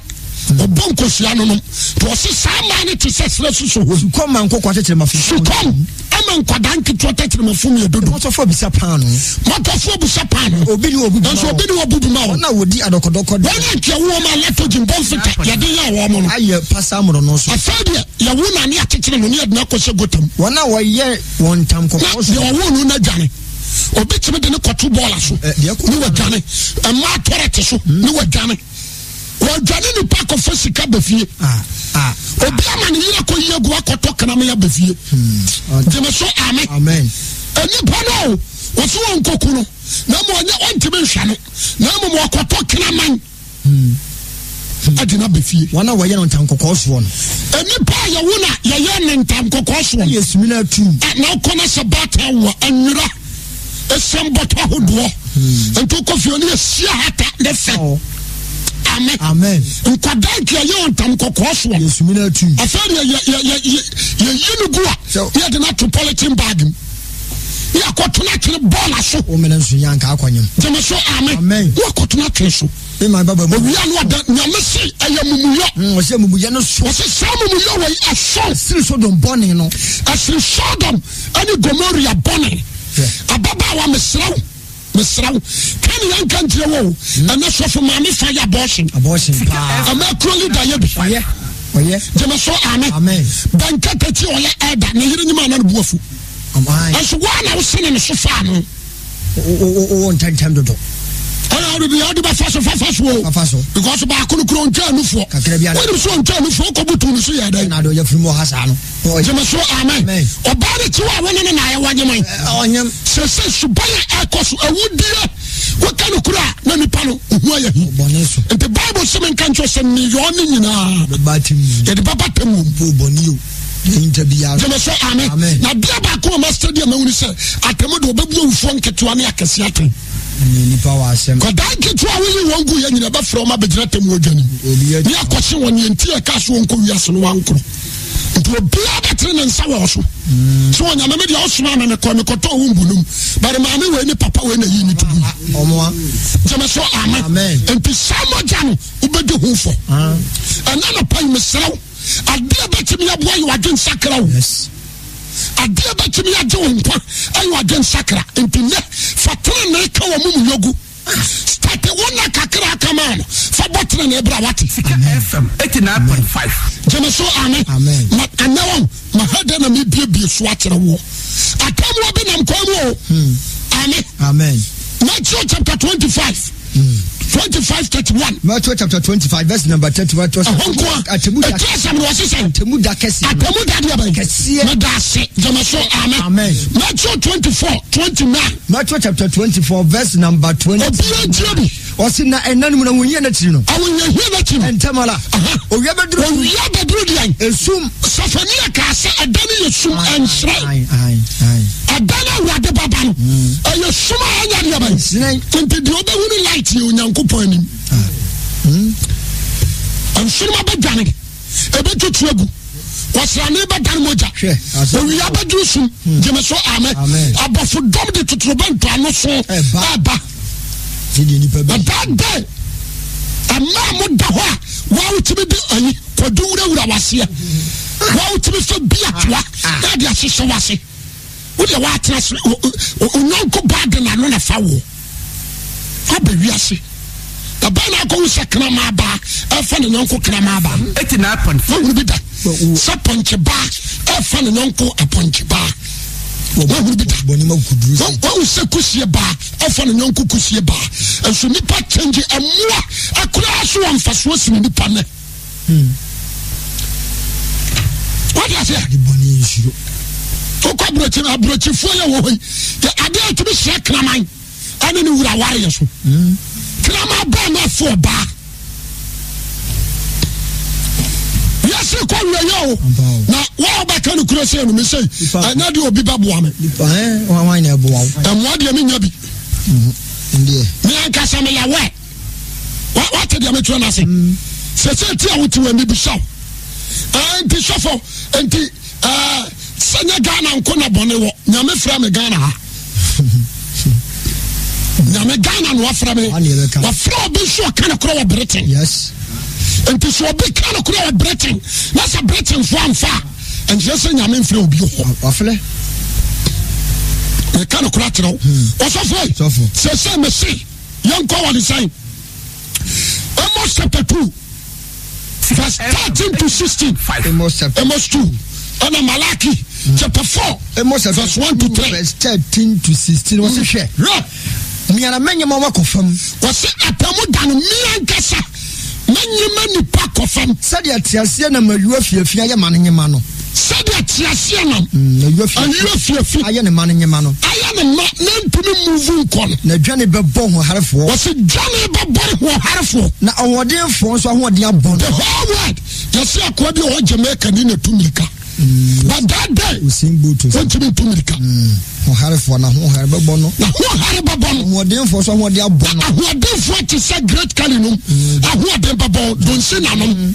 A: Ɔbɔ nkosua no nom. Nti ɔse saa mmaa no te sɛ serɛ so sohori.
B: Sukɔm ma nkokoa tɛkyerɛma femfam.
A: Sukɔm ama nkwadaa nketewa tɛkyerɛma fom yɛ dodo.
B: Mɔtɔfoɔ bisa paano.
A: Mɔtɔfoɔ bisa paano.
B: Obi ni obu
A: bima wɔn. Nanso obi ni obu bima wɔn.
B: Wɔn a wɔdi adɔkɔdɔkɔ
A: de. Wɔn a nka ɛwo wɔn a lactogen bɔnfita yɛde yɛ wɔn no.
B: Ayɛ pasa mmorɔno so.
A: Afei deɛ yɛwo no a ne yɛakyekyere no ne yɛde no akɔhyɛ gota mu.
B: Wɔn a wɔyɛ wɔn ntam kɔkɔɔ so.
A: Na deɛ ɔwoo no no adwane. Obi tumi de no kɔto bɔɔla so ne wadwane. Mmaa tɔrɛte so ne wadwane. Wɔdwane nipa akɔfa sika ba fie. Obi ama ne yere akɔyi agu akɔtɔ kraman aba fie. Gyeme so amen. Nipa no wɔso wɔn nkɔku no na mmom ɔnyɛ ɔntumi nhwɛ no na mmom ɔkɔtɔ kraman agyina ba fie.
B: Wɔn a wɔyɛ no ntankɔkɔɔ soɔ
A: no. Nipa a yɛwo na yɛyɛ ne ntankɔkɔɔ soɔ no.
B: Yɛ sumina atum.
A: Na ɔkɔ na sɛ baatan wɔ anwira. Esiam bɔtɔ ahodoɔ. Hmm. Nti wokɔ fie no yɛsia hata ne fɛ. Oh. Amen.
B: Amen.
A: Nkwadaa nti ɛyɛ wɔn ntam kɔkɔɔ soɔ.
B: Yɛsumi no atu.
A: Afei deɛ yɛ yɛ yɛ yɛ yɛyi no gu a yɛde no ato polythene bag mu. Ne akɔto no atwene bɔɔla so.
B: Wo mene nso yɛ anka akɔnyem.
A: Gyeme so amen.
B: Amen.
A: Ne akɔto no atwene so.
B: Me baba mu.
A: Owia no ɔda nyame se ɛyɛ mumuyɔ.
B: Mm, ɔsɛ mumuyɛ no so.
A: Ɔsɛ saa mumuyɔ wɔ yi ɛso.
B: Ɛsiri Sodom bɔne no.
A: Ɛsiri Sodom ɛne Gomoria bɔne. Ababaawa mesrɛ wo mesrɛ wo ka ne yɛnka nkyerɛ wo o. Hmm. Ɛnɛ sɔfo maame fa yɛ abortion.
B: Abortion paa.
A: Ɛmɛ kuro leader yɛ bi.
B: Ɔyɛ ɔyɛ.
A: Gyeme so amen.
B: Amen.
A: Bɛnkɛtɛkyi ɔyɛ ɛda ne yere nyima na ne bu afu. Ɛnso woa na wosene ne so faa no.
B: Wowɔ ntɛntɛm dodo.
A: Ɛna ɔde deɛ ɔde bɛfa so fafa so o.
B: Fafa so.
A: Because baako no kura ɔntwa anufoɔ.
B: Kakra bi ana.
A: Wɔnim so ɔntwa anufoɔ ɔkɔ butu ne so yɛ dɛn.
B: Ɛna ade ɔyɛ firi mu ɔha saa no.
A: Gyeme so amen. Ɔbaa ne tiwa a wɔne ne na ayɛ wɔnyeman.
B: Ɔnyem.
A: Sese suban a ɛkɔ so awudie woka no kura na nipa no ohu ayɛ hi.
B: Ɔbɔne so.
A: Nti Bible sɛ menka nkyerɛ sɛ nneyɔɔ ne nyinaa.
B: Bɛba atemmu.
A: Yɛde bɛba atemmu.
B: Bɔne o.
A: Gyeme sɛ amen. Na adeɛ baako a master di a mahunu sɛ atɛmu de ɔbɛbu awufoɔ nketewa ne akɛseɛ atɛn. Kɔdaa nketewa a woyi wɔn gu yɛ nyina bɛfrɛ wɔn abɛgyina atɛmu adwa no mu ne akɔhye wɔn neɛ nti ɛka so wɔnkɔ wiase no wankorɔ. Nti obiara bɛtene ne nsa wɔ so. Mm. So onyame me deɛ ɔsoma me mekɔ mekɔtɔ wo mbu nom. Bɛre maame wei ne papa wei na yi ne tugu. Gyeme so amen. Nti saa mogya no wobɛdi ho fɔ. Ah. Ɛna nɔpa yi mesrɛ wo Adeɛ bɛtumi aboa yɛ wadwen sakra o. Adeɛ bɛtumi agye wo nkwa ɛyɛ wadwen sakra. Nti nɛ fa tenenee ka wɔ mu mu yogu. Starte wo na kakra aka maa no. Fa bɔ tenenee bra wate.
C: Sika FM 89.5.
A: Gyeme so amen. Ma ɛnɛ wɔn ma ha dɛ na mebiebie so akyerɛ woɔ. Atammuo bi nam kwan mu o. Hmm. Amen.
B: Amen.
A: Matthew chapter 25. 25 31.
B: Matthew chapter 25 verse number 31.
A: Ɛhɔ nko a.
B: Atemu da.
A: Ɛti asɛm no wɔsi sɛn.
B: Atemu da kɛseɛ.
A: Atemu da deɛ bɛn.
B: Kɛseɛ.
A: Meda ase jɛmɛ so amen.
B: Amen.
A: Matthew 24 29.
B: Matthew chapter 24 verse number 20.
A: Obi etie bi.
B: Ɔsi na ɛna no mu na wɔn yie n'akyiri no.
A: Awon yɛ hie n'akyiri no.
B: Ntɛm ara. Owia bɛduru.
A: Owia bɛduru deɛ.
B: Esum.
A: Sɔfɔnia kaa sɛ ɛda no yɛ sum ɛnhyerɛn. Ɛda no awurade baba no hmm. ɛyɛ sum a ɛnyɛ deɛ bɛn. Nti deɛ ɔbɛhunu light yɛ Onyankopɔn anim. Ah. Hmm. Nsoroma bɛdwane ɛbɛtutu agu. Ɔsrane bɛdane mogya. Owia bɛduru sum. Hmm. Gyeme so amen. Abɔfo dɔm de totorobɛnto ano so ɛba. But that day, ɛmaa mo da hɔ a wɔawotumi de ayi kɔdu wurawura waseɛ. Wɔawotumi fɛ bi atoa ah. na de ahyehyɛ wase. Wo deɛ woatena ase onyɔnko baa de n'ano na fa wo aba wiase. Ɛbɛn na akɔhu sɛ kraman baa ɛfa ne yɔnko kraman baa. Wohunu bi da sɛ pɔnkye baa ɛfa ne yɔnko apɔnkye baa. Wohunu bi da. Wohu sɛ kusie baa ɛfa ne yɔnko kusie baa. Nso nipa kyɛngye ɛmoa ɛkoraa so wɔ mfasoɔ sini nipa nɛ. Wate aseɛ? Wokɔ aburokyi aburokyifoɔ yɛ wɔ hɔ yi yɛ adeɛ a ɛtumi hyɛ kraman ɛne ne wura wareɛ so. Kraman bɛɛ na ɛfo ɔbaa. Wiase kɔ wieɛ o na wɔn a wɔbɛka no kuro sɛ no me sɛ ɛnyɛ deɛ obi bɛboa me. Ɛmmoa deɛ menya bi. Me ankasa meyɛ wɛ. Wate deɛ mekyerɛ no ase? Mm. Sɛ sɛ ti a wote wɔ mebisa wo. Nti sɔfo, nti sɛ nyɛ Ghana nko na bɔne wɔ. Nyame frɛ me Ghana ha. Nyame Ghana na wafrɛ me. Wafrɛ obi nso ɔka no korɔ wɔ Britain.
B: Yes.
A: Nti sɛ obi ka no korɔ wɔ Britain, na sɛ Britain fo amfa a, nkyerɛ sɛ Nyame mfrɛ obi hɔ.
B: Wafrɛ.
A: Meka no korɔ akyerɛ wo. Ɔsɔfo, sɛ sɛ mese Yɛnkɔ wɔ ne sɛn? Amos chapter 2 verse 13 to 16.
B: Amos chapter
A: Amos 2. Ɛna Malaki hmm. chapter 4
B: Amos chapter
A: verse 1 to 3.
B: Verse 13 to 16. Wɔsi hwɛ.
A: Hwɛ.
B: Miara mɛnyɛ ma wakɔ fam.
A: Wɔsi atamu da no mia nkasa. Mɛnyɛ ma nipa kɔ fam.
B: Sɛdeɛ teaseɛ nam ayuo afiafi ayɛ ma no nyema no.
A: Sɛdeɛ teaseɛ nam
B: mm, ayuo
A: afiafi
B: ayɛ ne ma no nyema no.
A: Ayɛ ne ma na ntumi muvu nkɔ no.
B: Na dwane bɛbɔ hoɔharefoɔ.
A: Wɔsi dwane bɛbɔ hoɔharefoɔ.
B: Na ɔhoɔdenfoɔ nso ahoɔden abɔ no.
A: The whole world yɛsi akoa bi a ɔwɔ Jamaica ni na tu mirika. Mm. But that day
B: Usain Bolt
A: wɔntumi ntu mirika.
B: Mm. Hoɔharefoɔ na ahoɔhare bɛbɔ no.
A: Na ahoɔhare bɛbɔ no.
B: Ahoɔdenfoɔ nso ahoɔden abɔ no.
A: Ahoɔdenfoɔ te sɛ Great Khali nom. Mm. Ahoɔden bɛbɔ donsi nanom. Mm.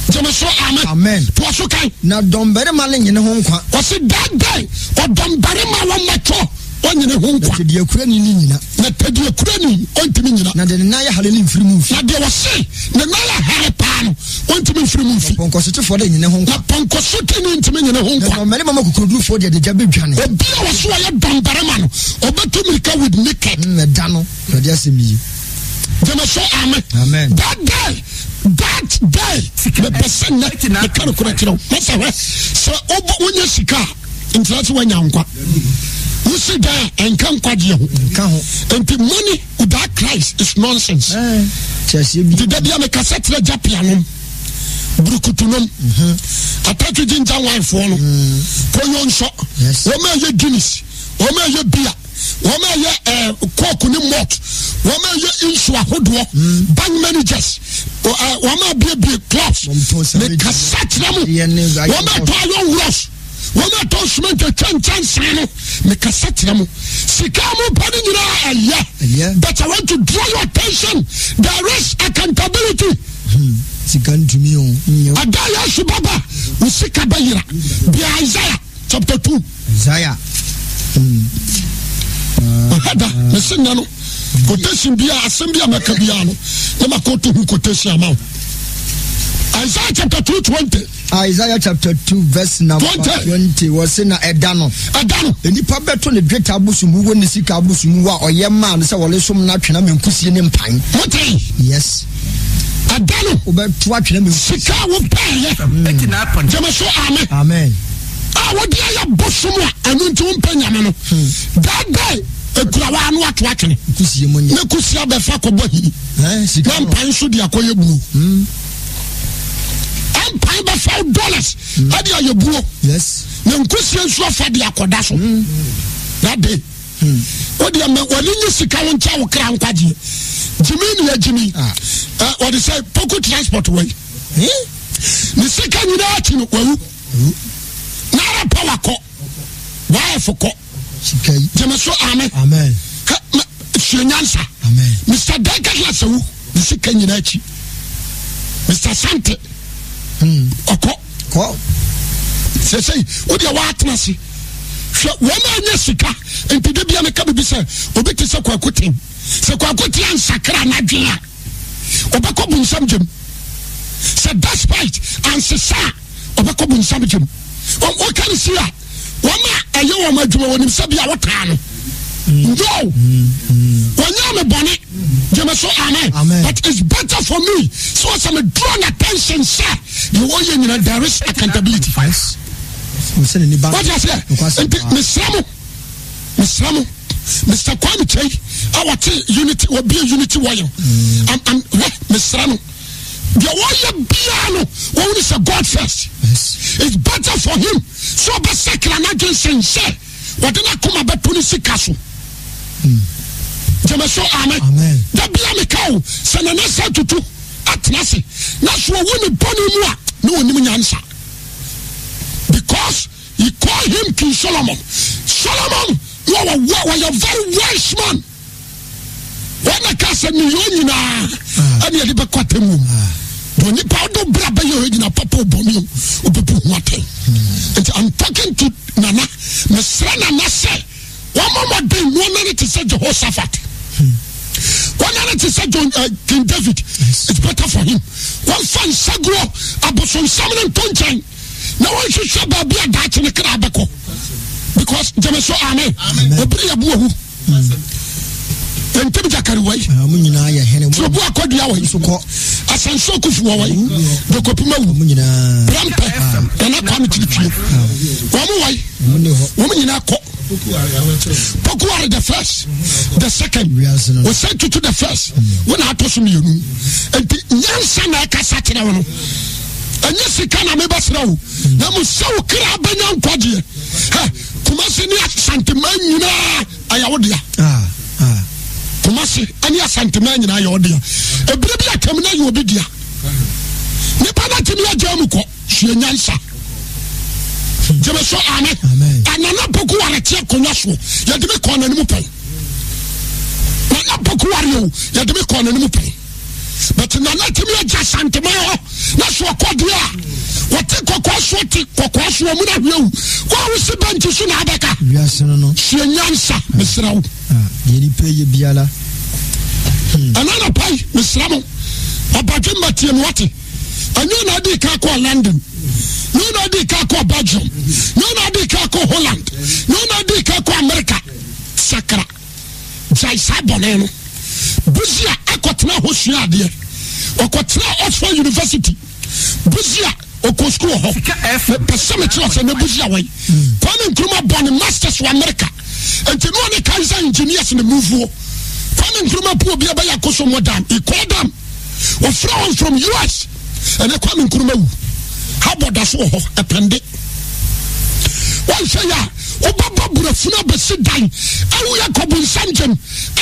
A: Gyeme so amen.
B: Amen.
A: Toa so kan.
B: Na dɔmbarima no nyene ho nkwa.
A: Ɔsi that day ɔdɔmbarima wɔmɛtɔ ɔnyene ho nkwa.
B: Na tɛdiakurani no nyina.
A: Na tɛdiakurani ɔntumi nyina.
B: Na deɛ ne nan yɛ hare no mfiri mu mfi.
A: Na deɛ ɔse ne nan yɛ hare paa no ɔntumi mfiri mu mfi.
B: Na pɔnkɔsotefoɔ de nyene ho nkwa.
A: Na pɔnkɔsoteni ntumi nyene ho nkwa.
B: Na dɔmbarima mu akokoɔdurufoɔ deɛ adagya bɛdwane.
A: Obi a ɔse ɔyɛ dɔmbarima no ɔbɛtu mirika with naked.
B: Ɛda no, Awurade asɛm nie.
A: Gyeme so amen.
B: Amen.
A: That day, that day, mepɛ sɛ nnɛ meka nokorɛ kyerɛ wo. Mɛsɛ hwɛ sɛ wobɔ wonya sika a nkyerɛ sɛ woanya nkwa. Wosi dan a ɛnka nkwagyeɛ ho.
B: Nka ho.
A: Nti money without Christ is nonsense.
B: Eh,
A: Nti da bia mekasa kyerɛ gyapeanom, burukutunom, mhm. atatwe ginger wine foɔ no, mm. koyo nsɔ, wɔn a ɛyɛ Guinness, wɔn a ɛyɛ beer. wɔn a ɛyɛ ɛɛ eh, coke ne malt wɔn a ɛyɛ nsu ahodoɔ hmm. bank managers eh, wɔn a biebie clubs mekasa kyerɛ mo wɔn a ɛtɔ iron rods wɔn a ɛtɔ cement atwa nkyɛnsee no mekasa kyerɛ mo sika mo pɛ ne nyinaa ɛyɛ but I want to draw your attention there is accountability.
B: Hmm. Sika ntumi o.
A: Ada Yesu baba wo sika bɛyera bia Isaiah chapter 2.
B: Isaiah.
A: Ɔhɛ da mese nnɛ no quotation bia asɛm bi a mɛka biara no na makɔto ho quotation ama wo. Isaiah chapter 2 20.
B: Isaiah chapter 2 verse number 20. 20 wɔse na ɛda no.
A: Ɛda no.
B: Nnipa bɛto ne dwetɛ abosom wuo ne sika abosom wuo a ɔyɛ maa no sɛ wɔde som no atwena menkusie ne mpan.
A: Wote?
B: Yes.
A: Ɛda no.
B: Wobɛto atwena menkusie.
A: Sika a wopɛɛyɛ.
B: Mm.
A: Gyeme so amen.
B: Amen.
A: A wode ayɛ bosom a ɛno nti wompɛ nyame no hmm. that day ekura wa ano ato atwene ne kusie abɛfa akɔbɔ hini na mpan nso de akɔyɛ buo hmm. mpan bɛfa dollars hmm. ɛde ayɛ buo na nkusie nso afa de akɔda so that day wodeɛ mɛ wɔne nye sika wo nkyɛ wo kra nkwagyeɛ gyimi ne agyimi ah. wɔde sɛ poku transport wei ne sika nyinaa akyi no wawu Nara power kɔ. YF kɔ. Gyeme so amen.
B: Amen.
A: Sua nyansa.
B: Amen.
A: Mr. Douglas awu ne sika nyinaa akyi. Mr. Sante.
B: Hmm.
A: Ɔkɔ.
B: Kɔ.
A: Sɛsɛi wodeɛ woatena ase hwɛ wɔn a nyɛ sika nti da bia meka biribi sɛ obi te sɛ Kwaku Ten sɛ Kwaku Ten ansakra n'adwene a ɔbɛkɔ bonsam gyam sɛ despite ansesa a ɔbɛkɔ bonsam gyam wɔka ne si a wɔn a ɛyɛ wɔn adwuma wɔnim sɛ bi a wotaa no no wɔnyɛ me bɔne gyeme so amen but it's better for me so sɛ me draw na attention sɛ deɛ wɔyɛ nyina there is accountability wọ́n aseɛ nti mesrɛ mo mesrɛ mo Mr. Kwame Kyei a wɔte unity wɔbie unity wɔyɛ hwɛ mesrɛ no deɛ wɔyɛ biara no wɔn ni sɛ God first it's better for him so ɔbɛsakra n'adwene sɛn sɛ wɔde n'akoma bɛto ne sika so gyeme so amen da bia meka o sɛ nana sɛ tutu atena ase na so ɔwu ne bɔne mu a na ɔnim nyansa because he call him King Solomon Solomon na ɔwɔ wɔyɛ very wise man Wɔn na ka sɛ nneyɔɔ nyinaa ah. ɛne yɛde bɛkɔ atemmu mu. Ah. Deɛ onipa wode bra bɛyɛ hɔ nyina papa ɔbɔne o wobɛbu ho atɛn. Hmm. Nti I'm talking to Nana. Mesrɛ Nana sɛ wɔmmɔ mmɔden na ɔnane te sɛ Jehoshaphat. Hmm. Wɔnane te sɛ John, uh, King David. Yes. It's better for him. Wɔmfa nsaguo abosonsam no nto nkyɛn na wɔnhwehwɛ baabi a daakye ne kra bɛkɔ. Because gyeme so amen. Obiri yɛ bo ahu. Ntɛm gyakari wɔ yi.
B: Wɔn nyinaa yɛ hene.
A: Turobu akɔdua wɔ yi.
B: Nso kɔ.
A: Asanso akufu wɔ yi. Dokopima wu.
B: Wɔn nyinaa.
A: Prampɛ. Nana Kwame Kyirikyie. Wɔn wɔ yi. Wɔn nyinaa kɔ. Pokuare the first, the second. Wɔsɛ tutu the first. Wɔn na atɔ so mmienu. Nti nyansa na ɛkasa kyerɛ wɔn. Ɛnyɛ sika na mebɛsrɛ wo. Na mo sɛ wo kra bɛnya nkwagyeɛ. Kumasi ne Asanteman nyinaa ɛyɛ wo dea.
B: Ah, ah.
A: Kumasi ne Asanteman nyinaa yɛ wo dea. Ebire bi atwam na yɛ obi dea. Nipa na tumi agya mu kɔ sua nyansa. Gyeme so ame. Anana poku ware te akonnwa soɔ yɛde me kɔɔ n'anim pɛn. Nana poku ware o yɛde me kɔɔ n'anim pɛn. But nana tumi agya santeman hɔ na so ɔkɔ deɛ a wɔte kɔkɔɔ soɔ te kɔkɔɔ soɔ mu na hwɛ wu wɔn a wosi bɛnkyi so na abɛka
B: wiase no no
A: sua nyansa mesrɛ wo
B: ah, deɛ nipa yɛ biara
A: hmm. ɛna na pai mesrɛ mo ɔbadwe mma tie me wate ɛnyɛ na adi ka kɔ London nyɛ na adi ka kɔ Belgium nyɛ na adi ka kɔ Holland nyɛ na adi ka kɔ America sakra Gyae saa bɔne no. Busia akɔtena hɔ sua adeɛ. Ɔkɔtena Oxford University. Busia ɔkɔ sukuu wɔ hɔ. Mepɛ sɛ mekyerɛ sɛ na Busia wɔ yi. Kwame Nkrumah bɔ ne masters wɔ America. Nti no ɔne Kaiser engineers ne muvuo. Kwame Nkrumah po obi ɛbɛyɛ akoso dam. He called them. Wɔfrɛ wɔn from US. Ɛnɛ Kwame Nkrumah wu. Habɔ da so wɔ hɔ. Ɛpɛnde. Wɔnhwɛ yɛ a wobɛbɔ borɔfunu abɛsi dan awu yɛ kɔ bonsam gyam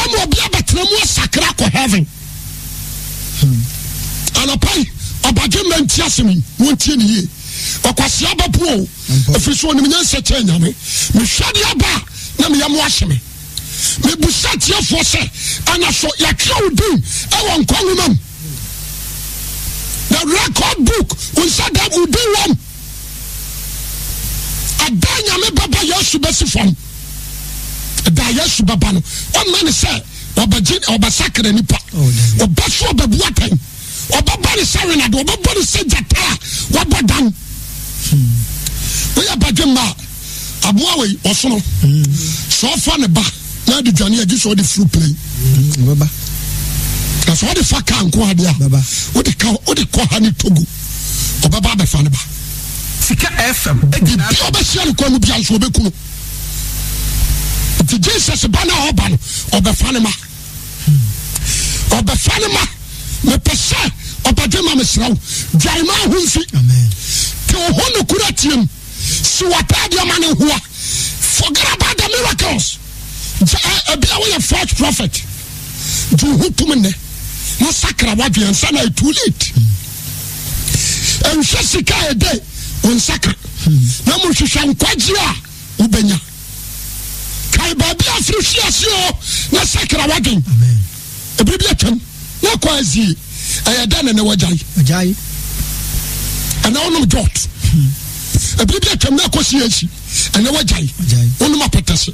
A: ama obi abɛtena mu asakra akɔ heaven. Hmm. Anɔpa yi ɔbadwe mma nti asɛm yi wɔntie ne yie. Ɔkwasea bɛpo o. Ɛfiri so ɔnim nyansa kyɛn nyame. Mehwɛ deɛ aba a na meyɛ mo ahye me. Mebusa atiefoɔ sɛ, ɛna so yɛatwerɛ wo din wɔ nkwa nwoma mu? The record book, wo nsa da wo din wɔm. Ɛda Nyame bɛba Yesu bɛsi fam. Ɛda Yesu bɛba no, ɔmma ne sɛ ɔbɛgye ɔbɛsakra nipa. Ɔbɛ so ɔbɛbu atɛn. Ɔbɛbɔ ne sɛ wenade, ɔbɛbɔ ne sɛ gyata a wabɔ dan. Woyɛ badwemma a, aboa wei ɔsono. Sɛ ɔfa ne ba na ade dwane a, gye sɛ ɔde furu plane. Na sɛ ɔde fa kaa nko adeɛ a, wode ka wode kɔ ha ne Togo, ɔbɛba abɛfa ne ba.
C: Sika FM.
A: Biribi a ɔbɛhyia no kwan mu bia nso ɔbɛku no. Nti Jesus ba no a ɔba no, ɔbɛfa ne ma. Ɔbɛfa ne ma. Mepɛ sɛ ɔbɛdwe ma mesrɛ wo. Dwae ma ho mfi. Te wo ho nokora tiam. Si w'ataadeɛ ma ne hoa. Forget about the miracles. Ebi a woyɛ false prophet. Gye wo ho tom nnɛ na sakra w'adwene ansa na too late. Nhwɛ sika a ɛde wo nsa ka na mo hwehwɛ nkwagye a wobɛnya. Kae baabi a firi hwe ase o na sakra w'adwene. Ebere bi atwam na akɔ azie ɛyɛ dɛn na na wagyae?
B: Agyae.
A: Ɛna wonom jot. Ɛbere bi atwam na akɔ CAC, ɛnɛ wagyae, wonom apɛtɛse.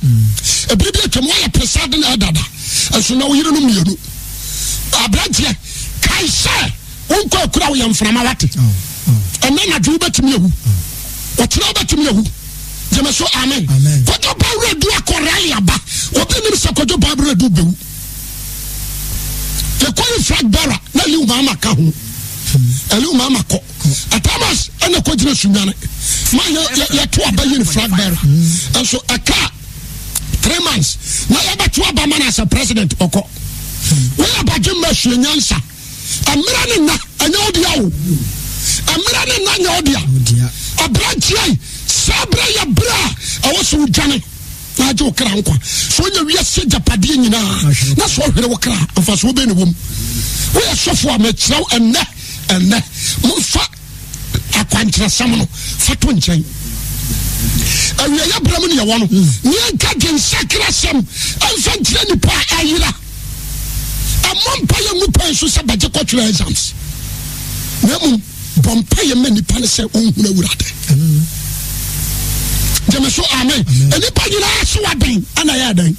A: Ɛbere bi atwam woayɛ presade na ɛdada, ɛso na wo yerenom mmienu. Aberanteɛ, kae sɛ wonkɔ akura woyɛ mframa wate. Ɛnɛ nadwo wobɛtumi awu, ɔkyena wobɛtumi awu. Gyeme so amen. Kwadwo Bawura du akɔ rally aba, obi nim sɛ Kwadwo Bawura du bɛwu. Yɛkɔyi flag bearer na Aliu Mahama ka ho. Aliu Mahama kɔ. Atamas ɛna kɔgyina Sunyane ma yɛto aba yi ne flag bearer. Nso ɛka 3 months na yɛbɛto aba ma no asɛ president ɔkɔ. Woyɛ abadwe mma sua nyansa. Mmerɛ ne nna ɛnyɛ wo dea o. Mmerɛ ne nna nyɛ wo dea. Aberanteɛ yi saa berɛ yɛ berɛ a ɛwɔ sɛ wodwane na agye wo kra nkwa. Sɛ wonya wiase agyapadeɛ nyinaa na sɛ ɔhwere wo kra mfasoɔ bɛn na ɛwɔ mu? Woyɛ sɔfo a mekyerɛ wo ɛnnɛ ɛnnɛ momfa akwankyerɛsɛm no fa to nkyɛn. Awieeɛ berɛ mu ne yɛwɔ no, ne yɛnka dwensakra sɛm ɛmfa nkyerɛ nipa a ayera. Ɛmmɔ mpa yɛ ngu pɛn so sɛ bɛgye kɔtwerɛ exams, na mmom bɔ mpa yɛ ma nipa no sɛ ɔnhunu Awurade. Gyeme so amen. Nnipa nyinaa se waden ɛna ɛyɛ dɛn?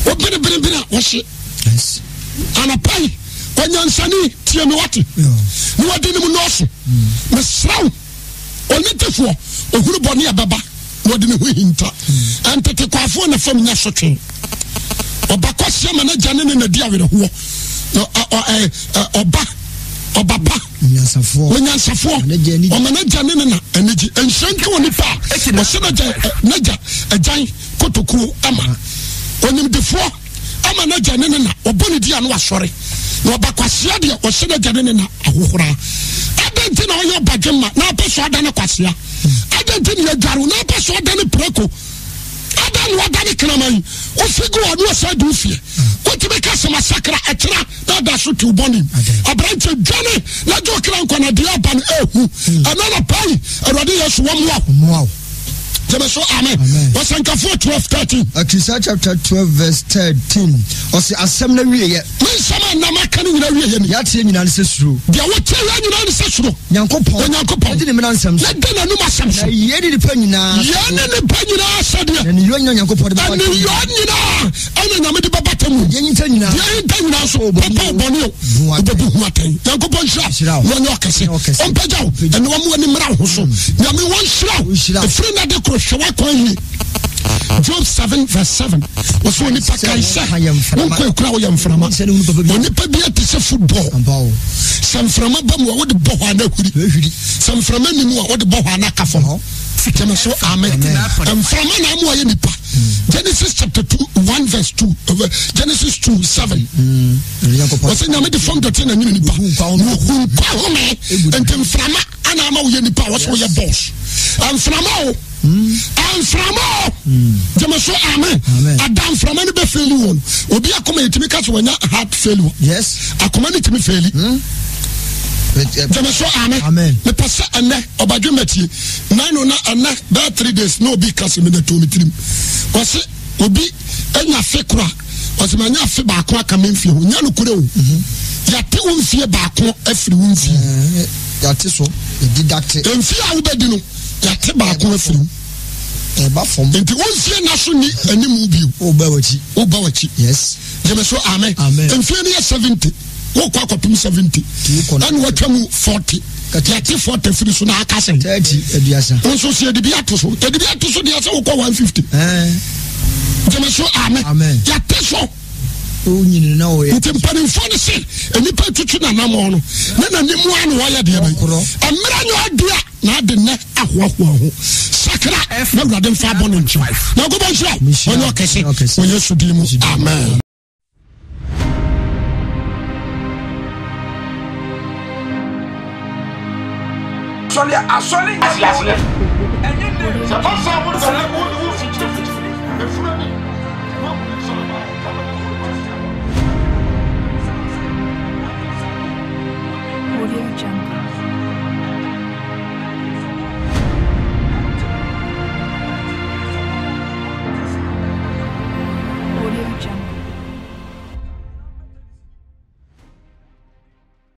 A: Wobenebenebene a wɔhye. Anɔpa yi, onyansani tie me wate, na wadi ne mu nɔɔso. Mesrɛ wo, onitefoɔ, ohunu bɔne a ɛbɛba na ɔde ne ho hinta. Ntetekwafoɔ na fam nya sotwe. Ɔba kwasia ma n'agya ne ne na di awerɛhoɔ. Na ɔba ɔba pa onyansafoɔ ɔma n'agya ne ne na anigye. Nhyira nka onipa a ɔhyɛ n'agya agyan kotokuo ama onimdefoɔ ama n'agya ne ne na ɔbɔ ne di ano asɔre na ɔba kwasea deɛ ɔhyɛ n'agya ne ne na ahohora. Adɛn nti na ɔyɛ ɔbadwemma na apɛ so ada ne kwasea? Adɛn nti na yɛdware na apɛ so ada ne prako? Adɛn na ɔda ne kraman? Wofi gu ɔno ɔsɛ de wofie wotumi ka sɛ masakra ɛkyena na ada so tew bɔne. Aberanteɛ dwane na gye ɔkra nkwa na deɛ aba no ɛhu. Ɛna na pai Awurade Yesu wɔmmoa wo. Gyeme so amen. Ɔsɛnkafoɔ 12 13.
B: Akisa chapter 12 verse 13. Ɔse asɛm no awieɛ.
A: Me nsɛm a nna maka no nyina awieɛ ni.
B: Yɛateɛ nyinaa ne sɛ suro.
A: Deɛ woteɛ yɛ nyinaa ne sɛ suro.
B: Nyankopɔn.
A: Onyankopɔn.
B: Na di ne mmara nsɛm so.
A: Na di n'anum asɛm so.
B: Na yei ne nipa nyinaa.
A: Yei ne nipa nyinaa sɛdeɛ.
B: Na ne yɔ nyinaa Nyankopɔn de bɛba.
A: Ne yɔ nyinaa ɛna Nyame de bɛba tɛ mu.
B: Deɛ hinta nyinaa.
A: Deɛ hinta nyinaa so. Papa o bɔne o. Wobɛbu ho atɛn. Nyankopɔn nhyira. Na ɔnyɛ ɔkɛse. Ɔmpagya wo. Ɛne wɔn ani mmra wo ho so. Nyame wɔnhyira wo. Ɛfiri na de koro hwɛ w'akwan yie. Job 7 verse 7. Wɔsɛ onipa kae sɛ wonkɔ ekura woyɛ mframa. Onipa bi te sɛ football. Sɛ mframa ba mu a wode bɔ hɔ a na ahuri. Sɛ mframa ni mu a wode bɔ hɔ a na aka fam. Gyeme so amen. Mframa na amu ayɛ nipa. Genesis chapter 2 1 verse 2 Genesis 2 7. Wɔsɛ nyame de fam dɔte na nwene nipa. Na ohu nkwa home. Nti mframa ana ama woyɛ nipa a wɔsɛ woyɛ boss. Mframa o. Mframa o. Gyeme so amen. Ada mframa no bɛ faili wɔn. Obi akoma yɛtumi ka sɛ wɔnya heart failure.
B: Yes.
A: Akoma no tumi faili. Gyeme so amen. Mepɛ sɛ ɛnɛ ɔbadwe matie. Nine no na ɛnɛ bɛyɛ 3 days na obi ka sɛ mena tuo me tirim. Wɔse obi anya afe kora ɔsɛ manya afe baako aka me mfie ho. Nyɛ nokorɛ o. Yɛate wo mfie baako afiri wo mfie.
B: Yɛate so yɛdidakte.
A: Mfie a wobɛdi no yɛate baako afiri mu.
B: Ɛba fam.
A: Nti wo mfie na so ni animu bio.
B: Woba w'akyi.
A: Woba w'akyi.
B: Yes.
A: Gyeme so amen.
B: Amen.
A: Mfie no yɛ 70. Wokɔ akɔpem 70. Ɛna watwa mu 40. Yɛte 40 firi so na aka sɛn?
B: 30 aduasa.
A: Wo nso so yɛde bi ato so. Yɛde bi ato so deɛ sɛ wokɔ 150. Gyeme so amen.
B: Amen.
A: Yɛte so.
B: Wonyini na wɔyɛ.
A: Nti mpanimfoɔ no se nnipa tutu n'anammɔn no na n'anim a na wɔyɛ deɛ bɛn. Mmerɛ nyɛ ɔdea na ade nnɛ ahoahoa ho. Sakra na Awurade mfa abɔ ne nkyɛn. Nyankopɔn nhyira wo. Ɔnyɛ ɔkɛse wɔ Yesu din mu. Amen.
C: Asɔre asɔre nyɛ bɔne. Ɛnyɛ nɛ. Sɛ ɔsɛ wo sɛ wo wo fikyiri fikyiri efura ni.
D: Audio Jungle. Audio Jungle.